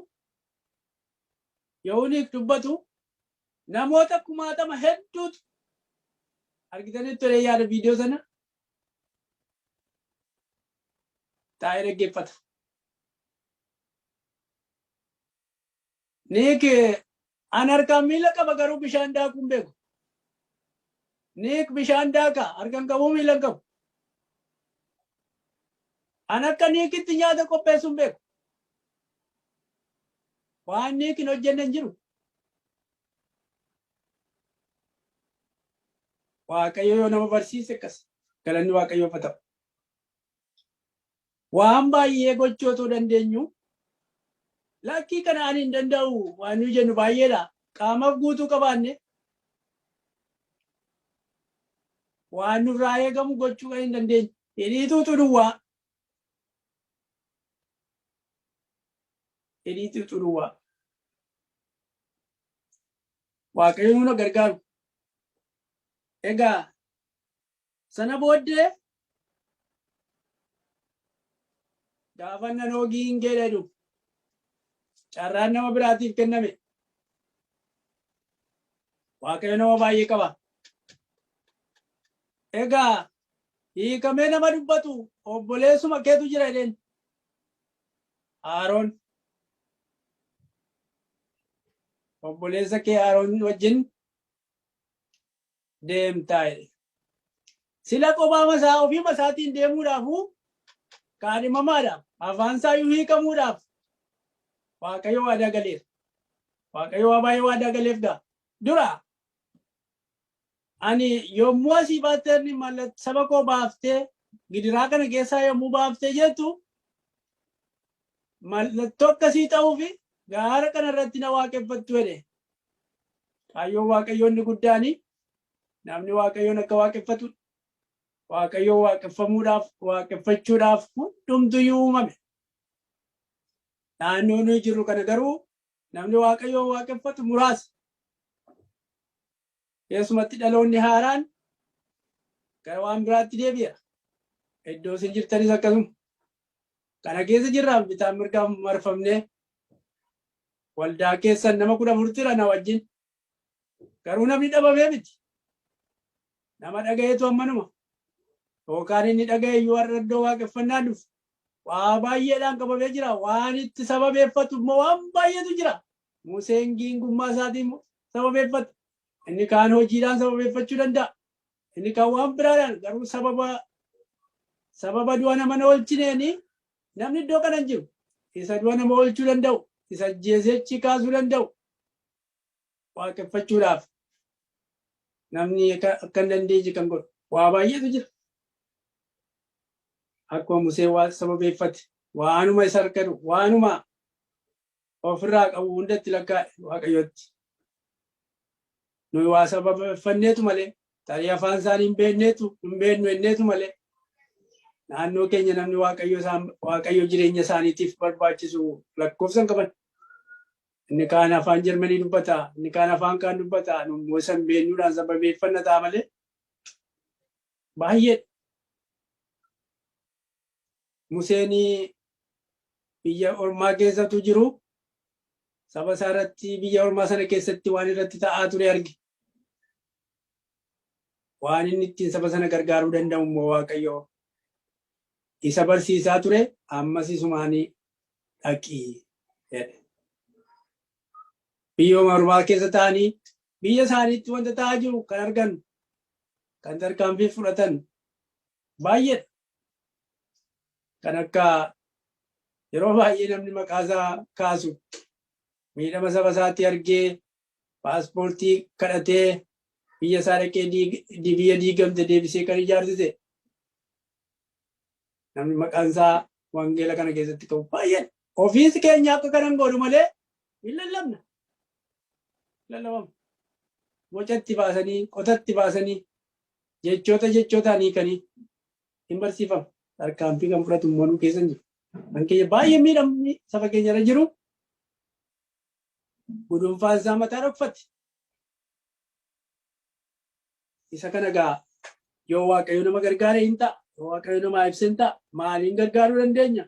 yommuu Niik dubbatu namoota kumaatama hedduutu argitanii ture yaada viidiyoo sana taa'ee dhaggeeffata. Niik an harkaan miila qaba garuu bishaan daakuu hin beeku. Niik bishaan daaka harka hin qabu, miila hin qabu. An akka Niikitti nyaata qopheessuu hin beeku. Waan Niik hin hojjenne hin jiru. Waaqayyo yoo nama barsiise akkas, galanni Waaqayyoof haa ta'u. Waan baay'ee gochuu otoo dandeenyu lakkii kana ani hin danda'u waan nuyi jennu baay'eedha. Qaamaaf guutuu qabaanne waan nurraa eegamu gochuu kan hin dandeenye. Hidhii xuuxuu duwwaa. Hidhii xuuxuu duwwaa. Waaqayyo nu gargaaru. Egaa sana booddee gaafa nanoo giingee jedhu carraan nama biraatiif kenname. Waaqayyo nama baay'ee qaba. Egaa hiikamee nama dubbatu obboleessuma keetu jira jedheen. Aaroon, obboleessa kee Aaroon wajjin deemtaa jedhe. Sila kophaa isaa ofiima isaatiin deemuudhaafuu kaadhimamaadha. Afaan isaayyuu hiikamuudhaaf Waaqayyo waadaa galeera. Waaqayyo waa baay'ee waadaa galeef gaa. Dura ani yommuu asii baattee mallattoo saba koo baaftee gidiraa kana keessaa yommuu baaftee jettu mallattoo akkasii ta'uufi gaara kana irratti na waaqeffattu jedhe. Kaayyoon Waaqayyoo inni guddaani namni Waaqayyoon akka waaqeffatu, Waaqayyoon waaqeffamuudhaaf, waaqeffachuudhaaf hundumtuyyuu uumame. Naannoo nuyi jirru kana garuu namni Waaqayyoon waaqeffatu muraasa. Keessumatti dhaloonni haaraan gara waan biraatti deebi'a. Iddoo isin jirtanis akkasuma. Kana keessa jirraa bitaan mirgaan marfamnee waldaa keessan nama 14 jira na wajjin. Garuu namni dhabamee miti. Nama dhagayeetu ammanuma. Yookaan inni dhagaye iyyuu har'a iddoo waaqeffannaa dhufu. Waa baay'eedhaan qabamee jira. Waan itti sababeeffatu immoo waan baay'eetu jira. Museen giingummaa isaatiin sababeeffata. Inni kaan hojiidhaan sababeeffachuu danda'a. Inni kaan waan biraadhaan, garuu sababa du'a nama na oolchineeni namni iddoo kana hin jiru. Isa du'a nama oolchuu danda'u, isa ajjeesee kaasuu danda'u waaqeffachuudhaaf namni akka hin dandeenye kan godhu waa baay'eetu jira. Akkuma Musee waa sababeeffate, waanuma isa harkatu, waanuma ofirraa qabu hundatti lakkaa'e Waaqayyotti. Nuyi waa sababeeffanneetu malee, tarii afaan isaanii hin beekneetu hin beeknu jenneetu malee, naannoo keenya namni Waaqayyo isaan Waaqayyo jireenya isaaniitiif barbaachisu lakkoofsa hin qaban. Inni kaan afaan Jarmanii dubbata, inni kaan afaan kaan dubbata, nu immoo isa hin beeknuudhaan sababeeffanna ta'a malee baay'ee. Museen biyya ormaa keessatu jiru saba isaa irratti biyya ormaa sana keessatti waan irratti ta'aa ture arge. Waan inni ittiin saba sana gargaaruu danda'u immoo Waaqayyo isa barsiisaa ture, ammas isumaanii dhaqii jedhe. Biyya ormaa keessa ta'anii biyya isaaniitti wanta ta'aa jiru kan argan, kan tarkaanfii fudhatan baay'eedha. Kan akka yeroo baay'ee namni maqaa isaa kaasu miidhama saba isaatti argee paaspoortii kadhatee biyya isaa dhaqee biyya diigamte deebisee kan ijaarsise namni maqaan isaa wangeela kana keessatti qabu baay'een. Ofiis keenya akka kanan godhu malee hin lallabna. Lallabama. bocatti baasanii, qotatti baasanii, jechoota jechootaan hiikanii hin barsiifamu. Tarkaanfii kan fudhatu immoo nu keessa hin jiru. Kan keenya baay'ee miidhamni saba keenya irra jiru gudunfaan isaa mataa dhokfate. Isa kana egaa yoo Waaqayyo nama gargaare hin ta'a. Yoo Waaqayyo nama ibse hin ta'a. Maaliin gargaaruu dandeenya?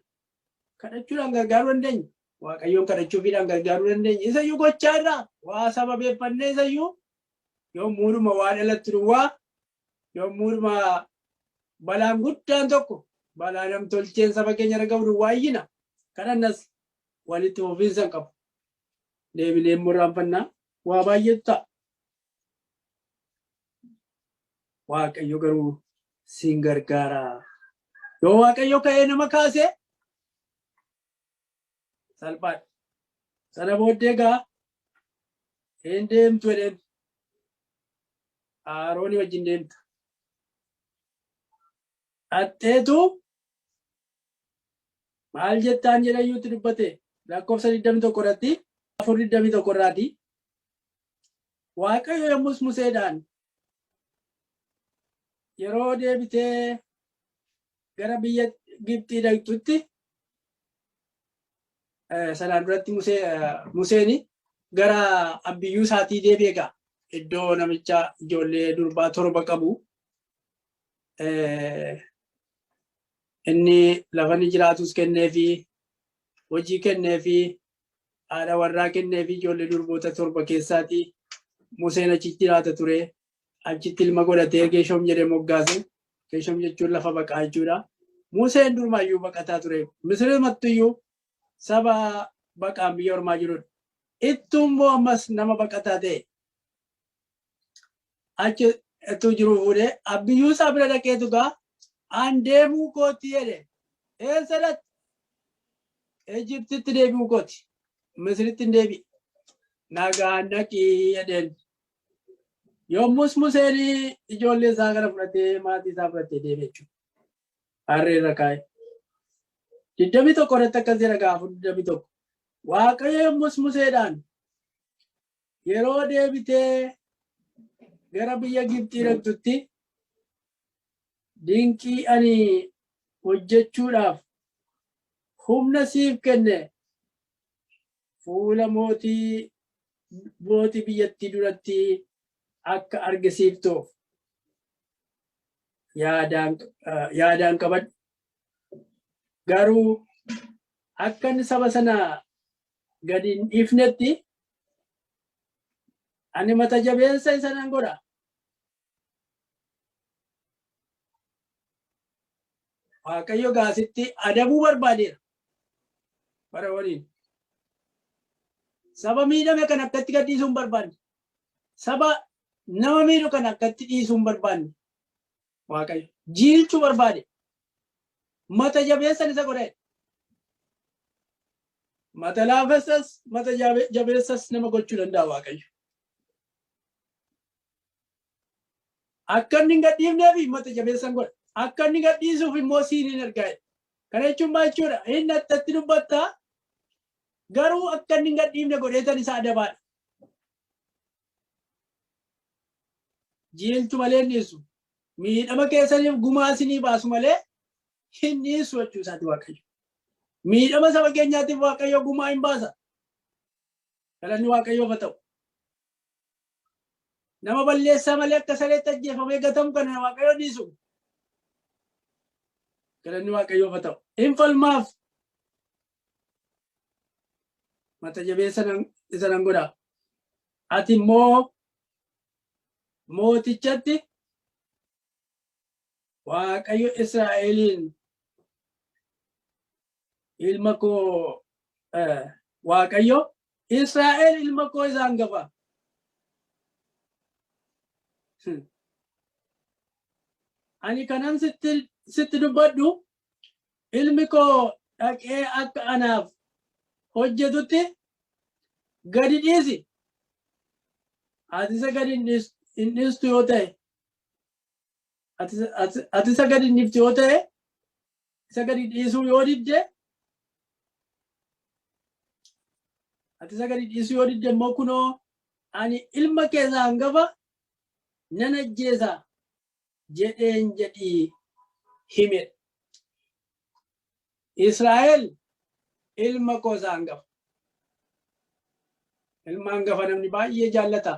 Kadhachuudhaan gargaaruu dandeenya. Waaqayyoon kadhachuufiidhaan gargaaruu dandeenya. Isayyuu gochaa irraa waa sababeeffannee isayyuu yommuudhuma waa dhalattu duwwaa, yommuudhuma balaan guddaan tokko balaa namtolcheen saba keenya irra ga'u duwwaa iyyina. Kadhannas walitti fufiinsa hin qabu. Deebinee immoo irraanfannaa waa baay'eetu ta'a. Waaqayyo garuu siin gargaara. Yoo Waaqayyo ka'ee nama kaase salphaadha. Sana booddee egaa hin deemtu jedheen. Aaroonii wajjin deemta. Dhaqxeetu maal jettaan jedhayyuutti dubbate lakkoofsa 21 irratti 4:21 irraati. Waaqayyo yommus Museedhaan yeroo deebitee gara biyya Gibxii dhaqxutti sanaan duratti Museen gara abbiyyuu isaatii deebi'e egaa iddoo namicha ijoollee durbaa torba qabu inni lafa inni jiraatus kenneefi hojii kenneefi haadha warraa kenneefi ijoollee durboota torba keessaati Museen achi jiraata ture. Achitti ilma godhatee Geeshoom jedhee moggaase. Geeshoom jechuun lafa baqaa jechuudha. Museen durumaayyuu baqataa ture. Misirimattuyyuu saba baqaan biyya ormaa jirudha. Ittuu immoo ammas nama baqataa ta'e. Achi ittuu jiruu fuudhee abbiyyuu isaa bira dhaqeetu gaa an deemuu kooti jedhe. Eessa dhaqxe? Ijiptitti deebi'uu kooti. Misiritti hin deebi'e. Nagaan dhaqii jedheen. Yommus Museen ijoollee isaa kana fudhatee maatii isaa fudhatee deeme jechuudha. Harree irra kaa'e. 21 irratti akkas jedha gaafa 21. Waaqayyo yommus Museedhaan yeroo deebitee gara biyya Gibxii dhaqxutti dinqii ani hojjechuudhaaf humna siif kenne fuula mootii mootii biyyattii duratti akka argisiiftuuf yaadaan yaadaan qabadhu. Garuu akka inni saba sana gadi hin dhiifnetti ani mata jabeessa isa nan godha. Waaqayyo gaasitti adabuu barbaadeera. Bara waliin. Saba miidhame kan akkatti gad dhiisuu hin barbaanne. Saba nama miidhu kan akkatti dhiisuu hin barbaanne. Waaqayyo jiilchuu barbaade. Mata jabeessan isa godhe. Mata laafessas mata jabeessas nama gochuu danda'a Waaqayyo. Akka inni hin gadhiifneef mata jabeessan godha. Akka inni gadhiisuuf immoo siin hin ergaa jedha. Kana jechuun maal jechuudha? Inni attatti dubbatta garuu akka inni hin gadhiifne godheetan isa adabaadha. Jiilchu malee hin dhiisu. Miidhama keessaniif gumaa isinii baasu malee hin dhiisu jechuu isaati Waaqayyo. Miidhama saba keenyaatiif Waaqayyo gumaa hin baasa. Galanni Waaqayyoof haa ta'u. Nama balleessaa malee akka sareetti ajjeefamee gatamu kana Waaqayyo dhiisu. Galanni Waaqayyoof haa ta'u. Hin falmaaf. Mata jabeessa isa nan godha. Ati immoo mootichatti Waaqayyo Israa'eliin ilma koo Waaqayyo Israa'el ilma koo isa hangafa. Ani kanan sitti dubbadhu ilmi koo dhaqee akka anaaf hojjetutti gadi dhiisi. Ati isa gadi hin dhiistu yoo ta'e, ati isa gadi hin dhiiftu yoo ta'e, isa gadi dhiisuu yoo didde, ati isa gadi dhiisuu yoo didde immoo kunoo Ani ilma keessaa hangafa nan ajjeesa jedheen jedhii hime. Israa'el ilma koo isa hangafa. Ilma hangafa namni baay'ee jaallata.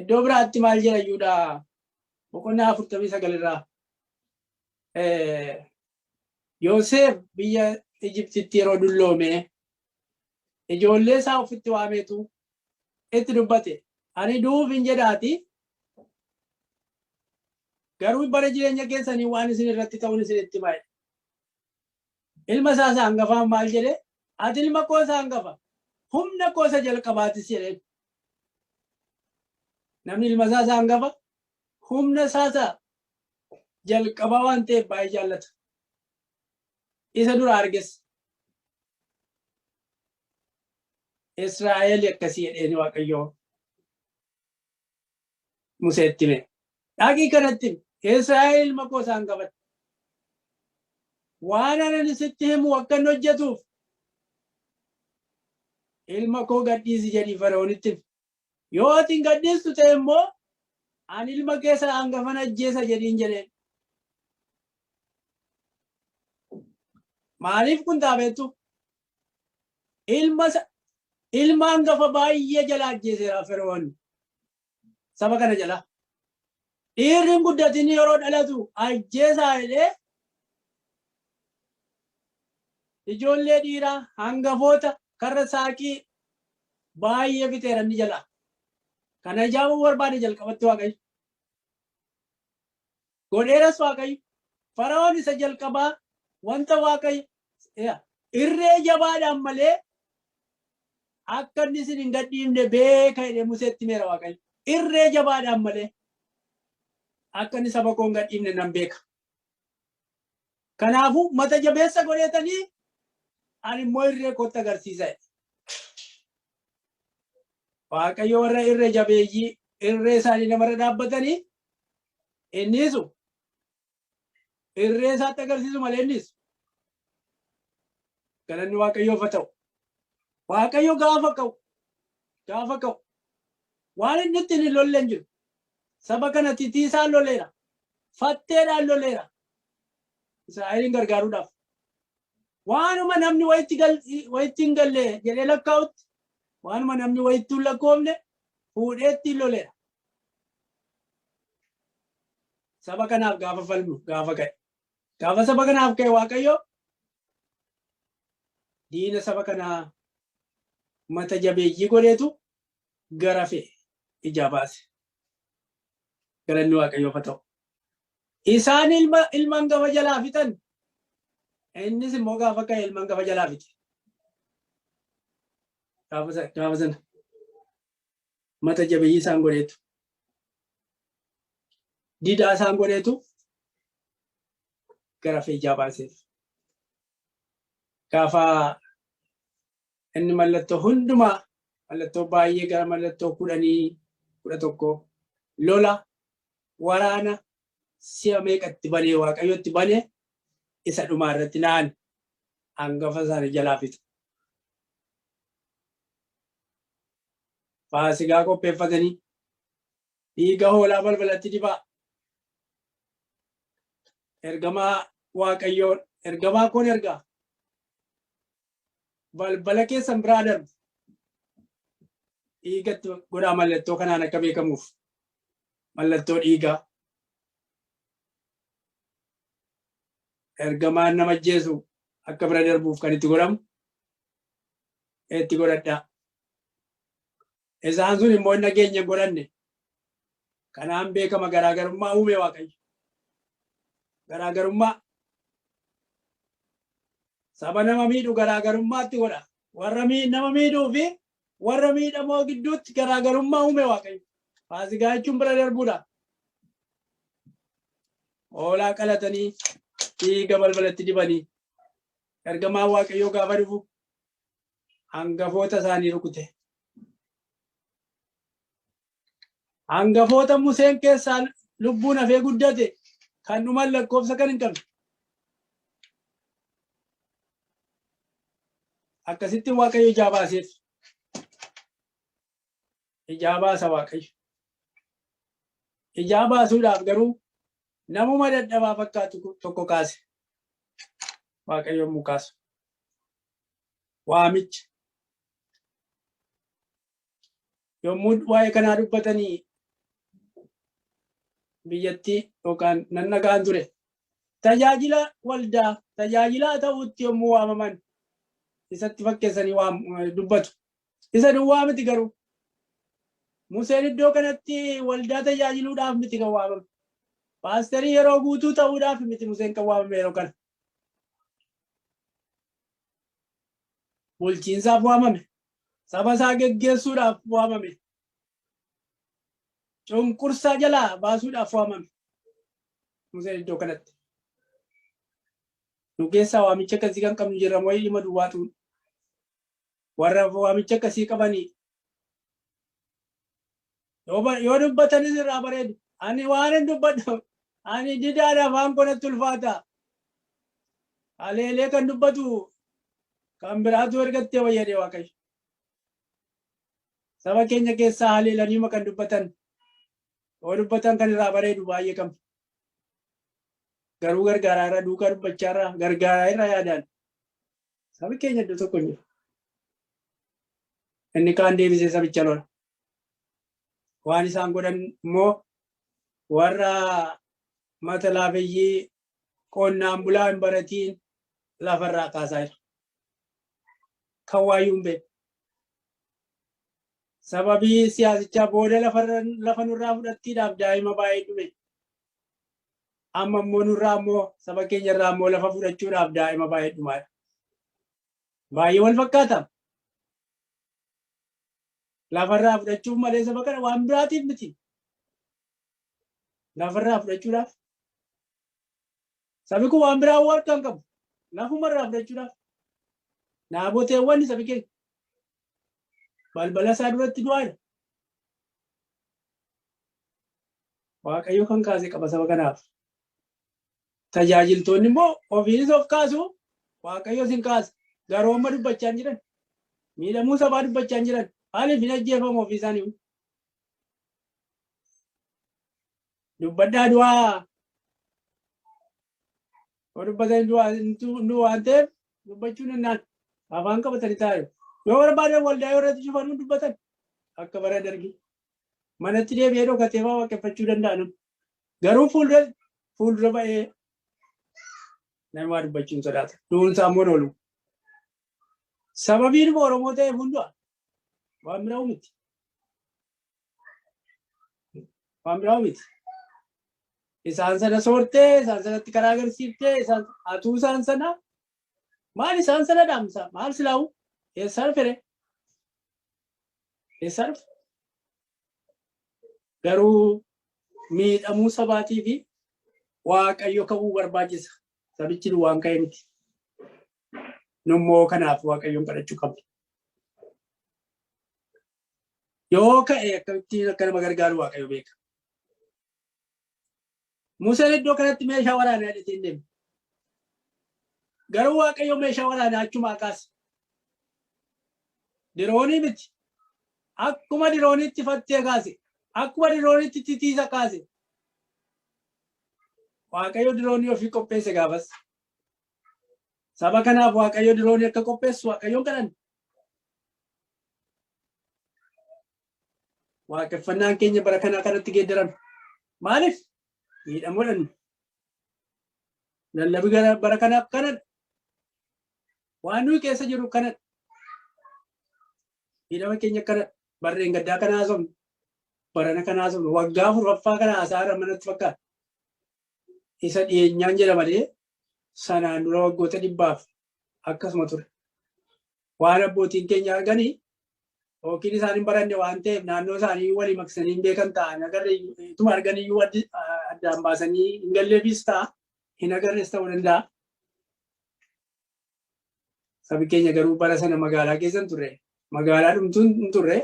Iddoo biraatti maal jedha iyyuudha boqonnaa 49 irraa. Yoseef biyya Ijiptitti yeroo dulloome ijoollee isaa ofitti waameetu itti dubbate. Ani du'uuf hin jedhaati. Garuu bara jireenya keessanii waan isin irratti ta'uun isinitti hima jedhe. Ilma isaa isa hangafaan maal jedhe? Ati ilma koo isa hangafa. Humna koo isa jalqabaatis jedheen. Namni ilma isaa isa hangafa humna isaa isa jalqabaa waan ta'eef baay'ee jaallata. Isa dura arges. Israa'el akkasii jedheen Waaqayyoo Museetti hime. Dhaqii kanatti himi. Israa'el ilma koo isa hangafadha. Waan anan sitti himu akka inni hojjetuuf ilma koo gadhiisi jedhii Fara'oonitti himi. Yoo ati hin gadhiistu ta'e immoo ani ilma kee isa hangafan ajjeesa jedhiin jedheen. Maaliif kun ta'a beektu? Ilma ilma hangafa baay'ee jala ajjeeseera Fara'oon. Saba kana jala. Dhiirri hin guddatin yeroo dhalatu ajjeesaa jedhee ijoollee dhiiraa hangafoota karra saaqii baay'ee fixeera inni jala. Kana ijaabuu barbaade jalqabatti Waaqayyo. Godheeras Waaqayyo. Fara'oon isa jalqabaa wanta Waaqayyo irree jabaadhaan malee akka inni isin hin gadhiifne beeka jedhee Museetti himeera Waaqayyo. Irree jabaadhaan malee akka inni saba koo hin gadhiifne nan beeka. Kanaafuu mata jabeessa godheetanii ani immoo irree kootti agarsiisa jedhe. Waaqayyo warra irree jabeeyyii irree isaanii namarra dhaabbatanii innisu irree isaatti agarsiisu malee innis galanni Waaqayyoof haa ta'u. Waaqayyo gaafa ka'u gaafa ka'u waan inni ittiin hin lolle hin jiru. Saba kana titiisaan loleera. Fatteedhaan loleera. Israa'eliin gargaaruudhaaf. Waanuma namni wayitti hin galle jedhee lakkaa'utti waanuma namni wayitti hin lakkoofne fuudhee ittiin loleera. Saba kanaaf gaafa falmu gaafa ka'e. Gaafa saba kanaaf ka'e Waaqayyo diina saba kanaa mata jabeeyyii godheetu garafe ijaa baase. Galanni Waaqayyoof haa ta'u. Isaan ilma ilma hangafa jalaa fixan. Innis immoo gaafa ka'e ilma hangafa jalaa fixe. Gaafa sana mata jabeeyyii isaan godheetu. Didaa isaan godheetu garafee ijaa baaseef. Gaafa inni mallattoo hundumaa mallattoo baay'ee gara mallattoo 10 11 lola waraana si'a meeqa itti banee Waaqayyo itti banee isa dhumaa irratti na'an hangafa isaanii jalaa fixa. Faasigaa qopheeffatanii dhiiga hoolaa balbalatti dibaa. Ergamaa Waaqayyoon ergamaa koon ergaa balbala keessan biraa darbu dhiigatti godhaa mallattoo kanaan akka beekamuuf mallattoo dhiigaa ergamaan nama ajjeesu akka bira darbuuf kan itti godhamu itti godhadhaa. Isaan sun immoo hin dhageenye hin godhanne. Kanaan beekama garaagarummaa uume Waaqayyo. Garaagarummaa saba nama miidhu garaagarummaatti godha. Warra nama miidhuu fi warra miidhamoo gidduutti garaagarummaa uume Waaqayyo. Faasigaa jechuun bira darbuudha. Hoolaa qalatanii dhiiga balbalatti dibanii ergamaan Waaqayyoo gaafa dhufu hangafoota isaanii rukute. Hangafoota Museen keessaa lubbuun hafee guddate kan dhuman lakkoofsa kan hin qabne. Akkasitti Waaqayyo ijaa baaseef. Ijaa baasa Waaqayyo. Ijaa baasuudhaaf garuu namuma dadhabaa fakkaatu tokko kaase. Waaqayyo yommuu kaasu. Waamicha. Yommuu waa'ee kanaa dubbatanii biyyattii yookaan nan dhaga'an ture. Tajaajila waldaa tajaajilaa ta'uutti yommuu waamaman isatti fakkeessanii dubbatu. Isa duwwaa miti garuu. Museen iddoo kanatti waldaa tajaajiluudhaaf miti kan waamame. Paasterii yeroo guutuu ta'uudhaaf miti Museen kan waamame yeroo kana. Bulchiinsaaf waamame. Saba isaa geggeessuudhaaf waamame. Cunqursaa jalaa baasuudhaaf waamame. Museen iddoo kanatti. Nu keessaa waamicha akkasii kan qabnu jirra moo dhima duwwaatu. Warra waamicha akkasii qabanii yoo dubbatanis irraa bareedu. Ani waan hin dubbadhu. Ani didaadha, afaan koo natti ulfaata. Haleelee kan dubbatu kan biraatu ergattee wayyadee Waaqayyo. Saba keenya keessaa haleelaniima kan dubbatan, yoo dubbatan kan irraa bareedu baay'ee qabna. Garuu gargaaraa irra, duukaa dubbachaa irra, gargaaraa irra yaadaan sabi keenya iddoo tokko hin jiru. Inni kaan deebisee sabicha lola. Waan isaan godhan immoo warra mata laafeyyii, qonnaan bulaa hin baratiin lafarraa kaasaa jira. Kan waayyuu hin beeku. Sababii siyaasichaa booda lafa nurraa fudhattiidhaaf daa'ima baay'ee dhume. Amma immoo nurraa immoo, saba keenya irraa immoo lafa fudhachuudhaaf daa'ima baay'ee dhumaadha. Baay'ee wal fakkaata. Lafarraa fudhachuuf malee saba kana waan biraatiif miti. Lafarraa fudhachuudhaaf. Sabi kun waan biraa harkaa hin qabu. Lafumarraa fudhachuudhaaf. Naaboteewwan sabi keenya. Balbala isaa duratti du'aadha. Waaqayyo kan kaase qaba saba kanaaf. Tajaajiltoonni immoo ofiinis of kaasu, Waaqayyo isin kaasa. Garuu amma dubbachaa hin jiran. Miidhamuu sabaa dubbachaa hin jiran. Maaliif? Hin ajjeefamu ofii isaanii. Dubbadhaa du'aa. Yoo dubbatan du'aa waan ta'eef dubbachuu danda'an. Afaan qabatanii taa'u. Yoo barbaadan waldaa yoo irratti cufanuu dubbatan. Akka bara dargi. Manatti deebi'ee dhokatee fa'aa waaqeffachuu danda'a namni. Garuu fuuldura fuuldura ba'ee namni waa dubbachuu hin sodaata. Du'uun isaa immoo oolu. Sababiin immoo Oromoo ta'eef hundu'a. Waan biraa miti. Waan biraa miti. Isaan sana soortee, isaan sanatti karaa agarsiiftee, isaan atuu isaan sana maal, isaan sana dhaamsa maal silaa'u, eessaa dhufere? Eessaa dhufe? Garuu miidhamuu sabaatii fi Waaqayyo ka'uu barbaachisa. Sabichi nu waan ka'e miti. Nummoo kanaaf Waaqayyoon kadhachuu qabna. Yoo ka'e akkamittiin akka nama gargaaru Waaqayyo beeka. Museen iddoo kanatti meeshaa waraanaa hidhatee hin deemne. Garuu Waaqayyo meeshaa waraanaa achumaa kaase. Diroonii miti. Akkuma dirooniitti fattee kaase. Akkuma dirooniitti titiisa kaase. Waaqayyo diroonii ofii qopheesse gaafas. Saba kanaaf Waaqayyo diroonii akka qopheessu Waaqayyoon kadhanne. Waaqeffannaan keenya bara kanaa kanatti geeddarame. Maaliif? Miidhamuu dhannu. Lallabi gara bara kanaaf kanadha. Waan nuyi keessa jiru kanadha. Miidhama keenya kanadha. Barreen gaddaa kana haasofnu. Barana kana haasofnu. Waggaa afuraffaa kana haasaa irra manatti fakkaata. Isa dhiyeenyaan jedha malee sanaan dura waggoota 100f akkasuma ture. Waan abbootiin keenya arganii yookiin isaan hin baranne waan ta'eef naannoo isaanii walii maqsanii hin beekan ta'an, agarre ituma arganiyyuu addaan baasanii hin galleefis ta'a, hin agarres ta'uu danda'a. Sabi keenya garuu bara sana magaalaa keessa hin turre. Magaalaa dhumtuun hin turre.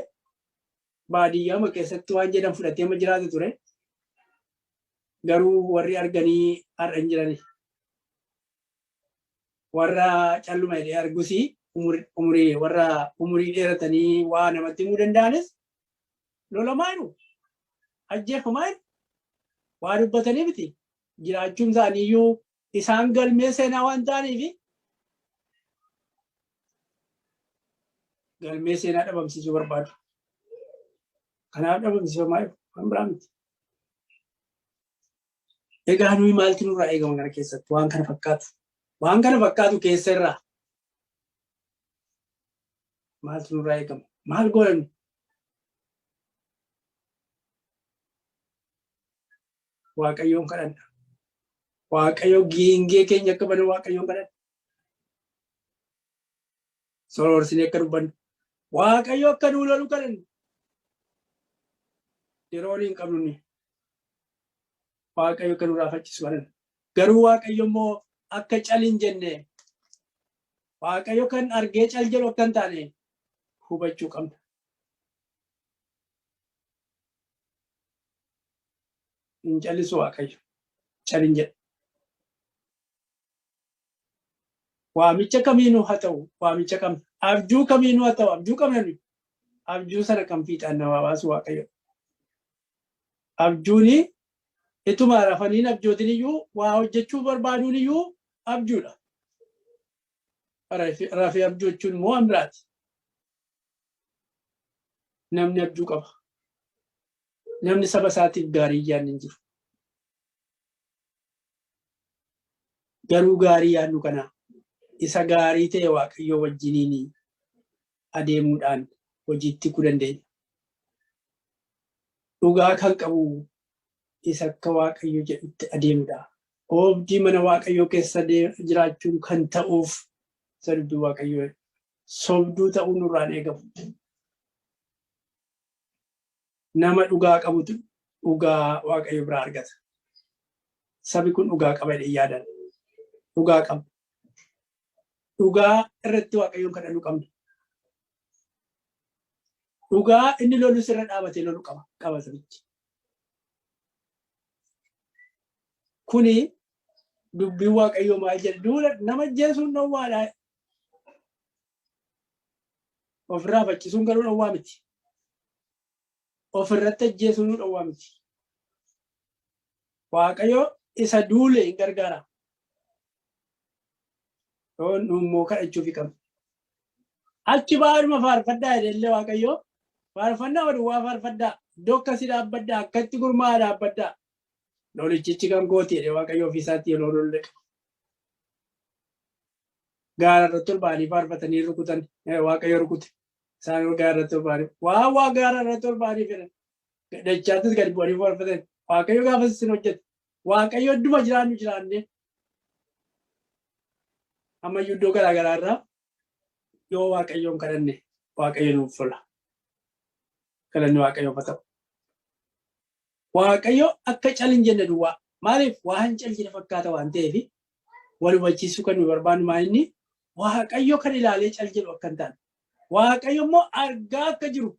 Baadiyyaa keessatti waan jedhan fudhatee ma jiraatu ture. Garuu warri arganii har'a hin jirani. Warra calluma jedhee argusi, umurii warra umurii dheeratanii waa namatti himuu danda'anis Lolamaa jiru. Ajjeefamaa jiru. Waa dubbatanii miti. Jiraachuun isaaniiyyuu isaan galmee seenaa waan ta'aniif galmee seenaa dhabamsiisuu barbaadu. Kanaaf dhabamsiifamaa jiru. Waan biraa miti. Egaa nuyi maaltu nurraa eegama kana keessatti? Waan kana fakkaatu. Waan kana fakkaatu keessa irraa maaltu nurraa eegama? Maal goona? Waaqayyoon kadhanna. Waaqayyo giingee keenya akka banu Waaqayyoon kadhanna. Soroorsinee akka dubbannu. Waaqayyo akka nuu lolu kadhanna. Yeroo hin qabnu ni. Waaqayyo akka nurraa faccisu kadhanna. Garuu Waaqayyo immoo akka cal hin jenne, Waaqayyo kan argee cal jedhu akka hin taane hubachuu qabna. Hin callisu Waaqayyo. Cal hin jedhu. Waamicha kamiinuu haa ta'u waamicha qabna. Abjuu kamiinuu haa ta'u abjuu qabna nuyi. Abjuu sana kan fiixaan namaa baasu Waaqayyo. Abjuuni ituma rafaniin abjootin iyyuu waa hojjechuu barbaaduun iyyuu abjuudha. Rafee abjoochuun immoo waan biraati. Namni abjuu qaba. Namni saba isaatiif gaarii yaadni hin jiru. Garuu gaarii yaadnu kana isa gaarii ta'e Waaqayyoo wajjiniin adeemuudhaan hojiitti hiikuu dandeenya. Dhugaa kan qabu isa akka Waaqayyo jedhutti adeemudha. Oobdii mana Waaqayyoo keessa jiraachuun kan ta'uuf isa dubbii Waaqayyoo sobduu ta'uun nurraan eegamu. Nama dhugaa qabutu dhugaa Waaqayyo biraa argata. Sabi kun dhugaa qaba jedhee yaadan. Dhugaa qaba. Dhugaa irratti Waaqayyoon kadhannuu qabna. Dhugaa inni lolus irra dhaabatee lolu qaba sabichi. Kuni dubbiin Waaqayyoo maal jedha? Duula nama ajjeesuun dhowwaadha. Ofirraa faccisuun garuu dhowwaa miti. Ofirratti ajjeesuun dhowwaa miti. Waaqayyo isa duule hin gargaara. Yoo nu immoo kadhachuufi qabna. Achi baaduma faarfadhaa jedhe illee Waaqayyo faarfannaa waduwwaa faarfadhaa iddoo akkasii dhaabbadhaa akkatti gurmaa'aa dhaabbadhaa. Lolichichi kan kooti jedhe Waaqayyo ofii isaatti yeroo lolle qaba. Gaara irratti ol ba'anii faarfatanii rukutan Waaqayyo rukute. Isaan gaara irratti ol ba'anii waa waa gaara irratti ol ba'anii fedhan. Dachaattis gadi bu'anii faarfatan. Waaqayyo gaafas isin hojjete. Waaqayyo idduma jiraannu jiraannee ammayyuu iddoo garaa garaa irraa yoo Waaqayyoon kadhanne Waaqayyo nuuf tola. Galanni Waaqayyoof haa ta'u. Waaqayyo akka cal hin jenne duwwaa. Maaliif waan cal jedhe fakkaata waan ta'eef wal hubachiisuu kan nu barbaannu maal inni Waaqayyo kan ilaalee cal jedhu akka hin taane. Waaqayyo immoo argaa akka jiru.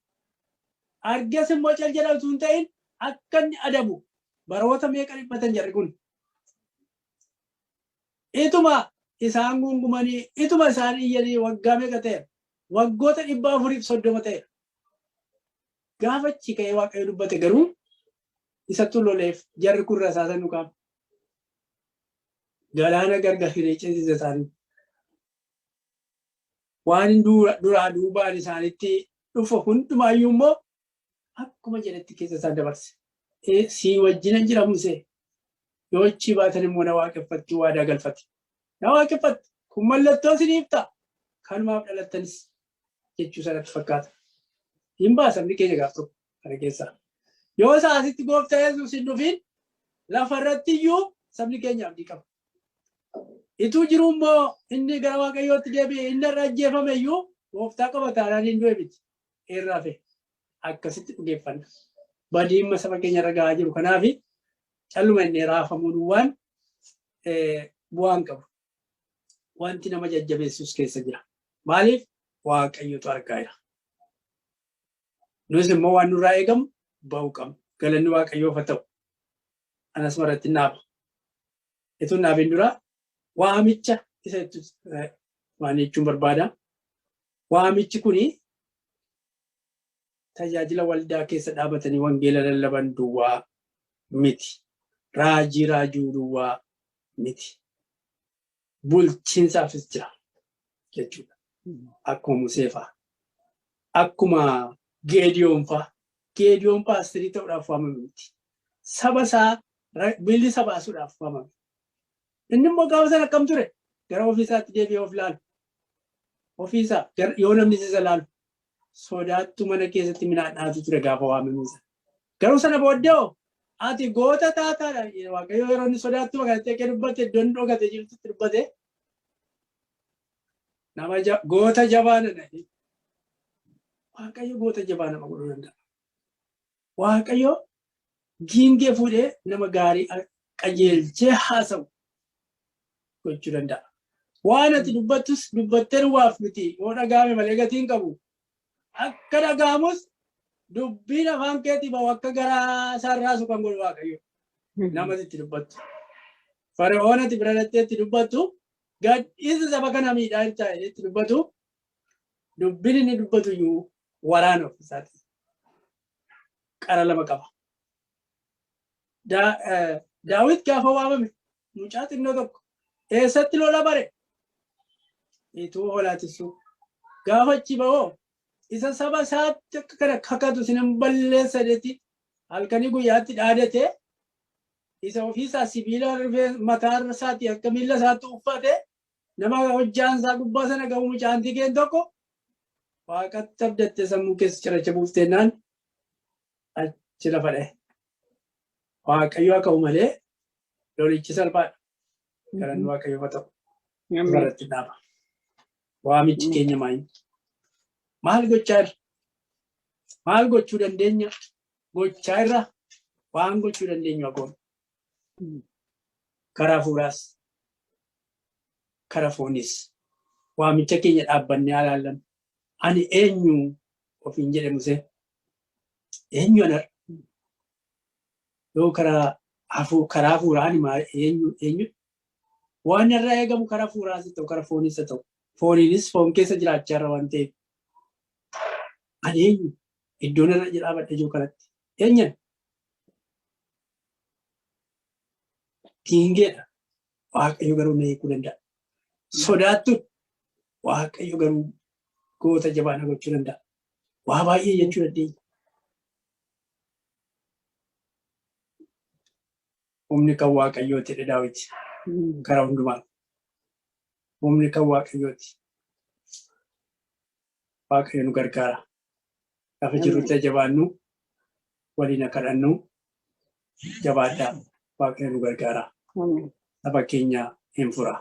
Arges immoo cal jedha utuu hin ta'in akka inni adabu baroota meeqa dhiphatan jarri kun. Ituma isaan gungumanii ituma isaan iyyanii waggaa meeqa ta'eera? Waggoota 430 ta'eera. Gaafa achi ka'ee Waaqayyo dubbate garuu isattu loleef jarri kun rasaasa nu qaama. Galaana gargar hiree ceesise isaanii. Waan duraa duubaan isaanitti dhufu hundumaayyuu immoo akkuma jedhetti keessa isaan dabarse. Sii wajjinan jira Musee. Yoo achii baatan immoo na waaqeffachuu waadaa galfate. Na waaqeffattu. Kun mallattoo isiniif ta'a. Kanumaaf dhalattanis jechuu sanatti fakkaata. Hin ba'a sabni keenya gaaf tokko kana keessaa. Yoo isaa asitti gooftaa Yesuus hin dhufin lafa irratti iyyuu sabni keenya abdii qaba. Ituu jiruu immoo inni gara Waaqayyootti deebi'e inni irra ajjeefame iyyuu gooftaa qaba taanaan hin du'e miti. Irraa hafe akkasitti dhugeeffanna. Badiimma saba keenya irra gahaa jiru kanaaf calluma inni raafamuu duwwaan bu'aa hin qabu. Wanti nama jajjabeessus keessa jira. Maaliif? Waaqayyotu argaa jira. Nus immoo waan nurraa eegamu ba'uu qabna. Galanni Waaqayyoof haa ta'u. Anas maratti naaba. Itoo naabin dura waamicha isa waan jechuun barbaada. Waamichi kuni tajaajila waldaa keessa dhaabatanii wangeela lallaban duwwaa miti. Raajii raajuu duwwaa miti. Bulchiinsaafis jira jechuudha. Akkuma Musee fa'a. Akkuma Geediyoon fa'a. Geediyoon paasterii ta'uudhaaf waamame miti. Saba isaa bilisa baasuudhaaf waamame. Inni immoo gaafa sana akkam ture? Gara ofii isaatti deebi'ee of laalu. Ofii isaa yoo namni isa laalu sodaattu mana keessatti midhaan dhaatu ture gaafa waamame sana. Garuu sana booddee hoo ati goota taataadha. Waaqayyo yeroo inni sodaattu kanatti dhaqee dubbate iddoon inni dhokate jirtutti dubbate nama goota jabaa nana. Waaqayyo goota jabaa nama godhuu danda'a. Waaqayyo giingee fuudhee nama gaarii qajeelchee haasa'u gochuu danda'a. Waan ati dubbattus dubbattee duwwaaf miti yoo dhaga'ame malee gatii hin qabu. Akka dhaga'amus dubbiin afaan keetii bahu akka garaa isaan raasu kan godhu Waaqayyo. Nama itti dubbattu. Fara'oon ati bira dhattee itti dubbattu gadhiisa saba kana miidhaa jirta jedhee itti dubbatu dubbiin inni dubbatu iyyuu waraana of isaati. Qara lama qaba. Daawit gaafa waamame mucaa xinnoo tokko eessatti lola bare? Ituu hoolaa tissuu. Gaafa achi ba'oo isa saba isaatti akka kana kakatu isin hin balleessa jedhetti halkanii guyyaatti dhaadate isa ofiisaa sibiila mataa isaatii akka miilla isaatti uffate nama hojjaan isaa gubbaa sana ga'u mucaan tikeen tokko waaqatti abdattee sammuu keessa ciracha buufteennaan achi lafa dha'e. Waaqayyo haa ka'u malee lolichi salphaadha. Galanni Waaqayyoof haa ta'u. Irratti dhaaba. Waamichi keenya maal? Maal gochaa irra? Maal gochuu dandeenya? Gochaa irra waan gochuu dandeenyu haa goonu. Karaa hafuuraas karaa fooniis waamicha keenya dhaabbannee haa ilaallannu. Ani eenyu ofiin jedhe Museen. Eenyu ana yoo karaa karaa hafuuraa ani eenyu eenyu waan irraa eegamu karaa hafuuraas ta'u karaa fooniis ta'u fooniinis foon keessa jiraachaa irra waan ta'eef ani eenyu iddoon irra dhaabadhe jiru kanatti eenyan giingeedha. Waaqayyo garuu na hiikuu danda'a. Sodaattuun Waaqayyo garuu goota jabaa na gochuu danda'a. Waa baay'ee jechuu dandeenya. Humni kan Waaqayyooti jedhe Daawit karaa hundumaan. Humni kan Waaqayyooti. Waaqayyo nu gargaara. Lafa jirrutti jabaannu waliin akka kadhannu jabaadhaa. Waaqayyo nu gargaara. Saba keenya hin fura.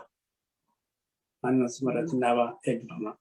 Annas irratti dhaabaa eebbifamaa.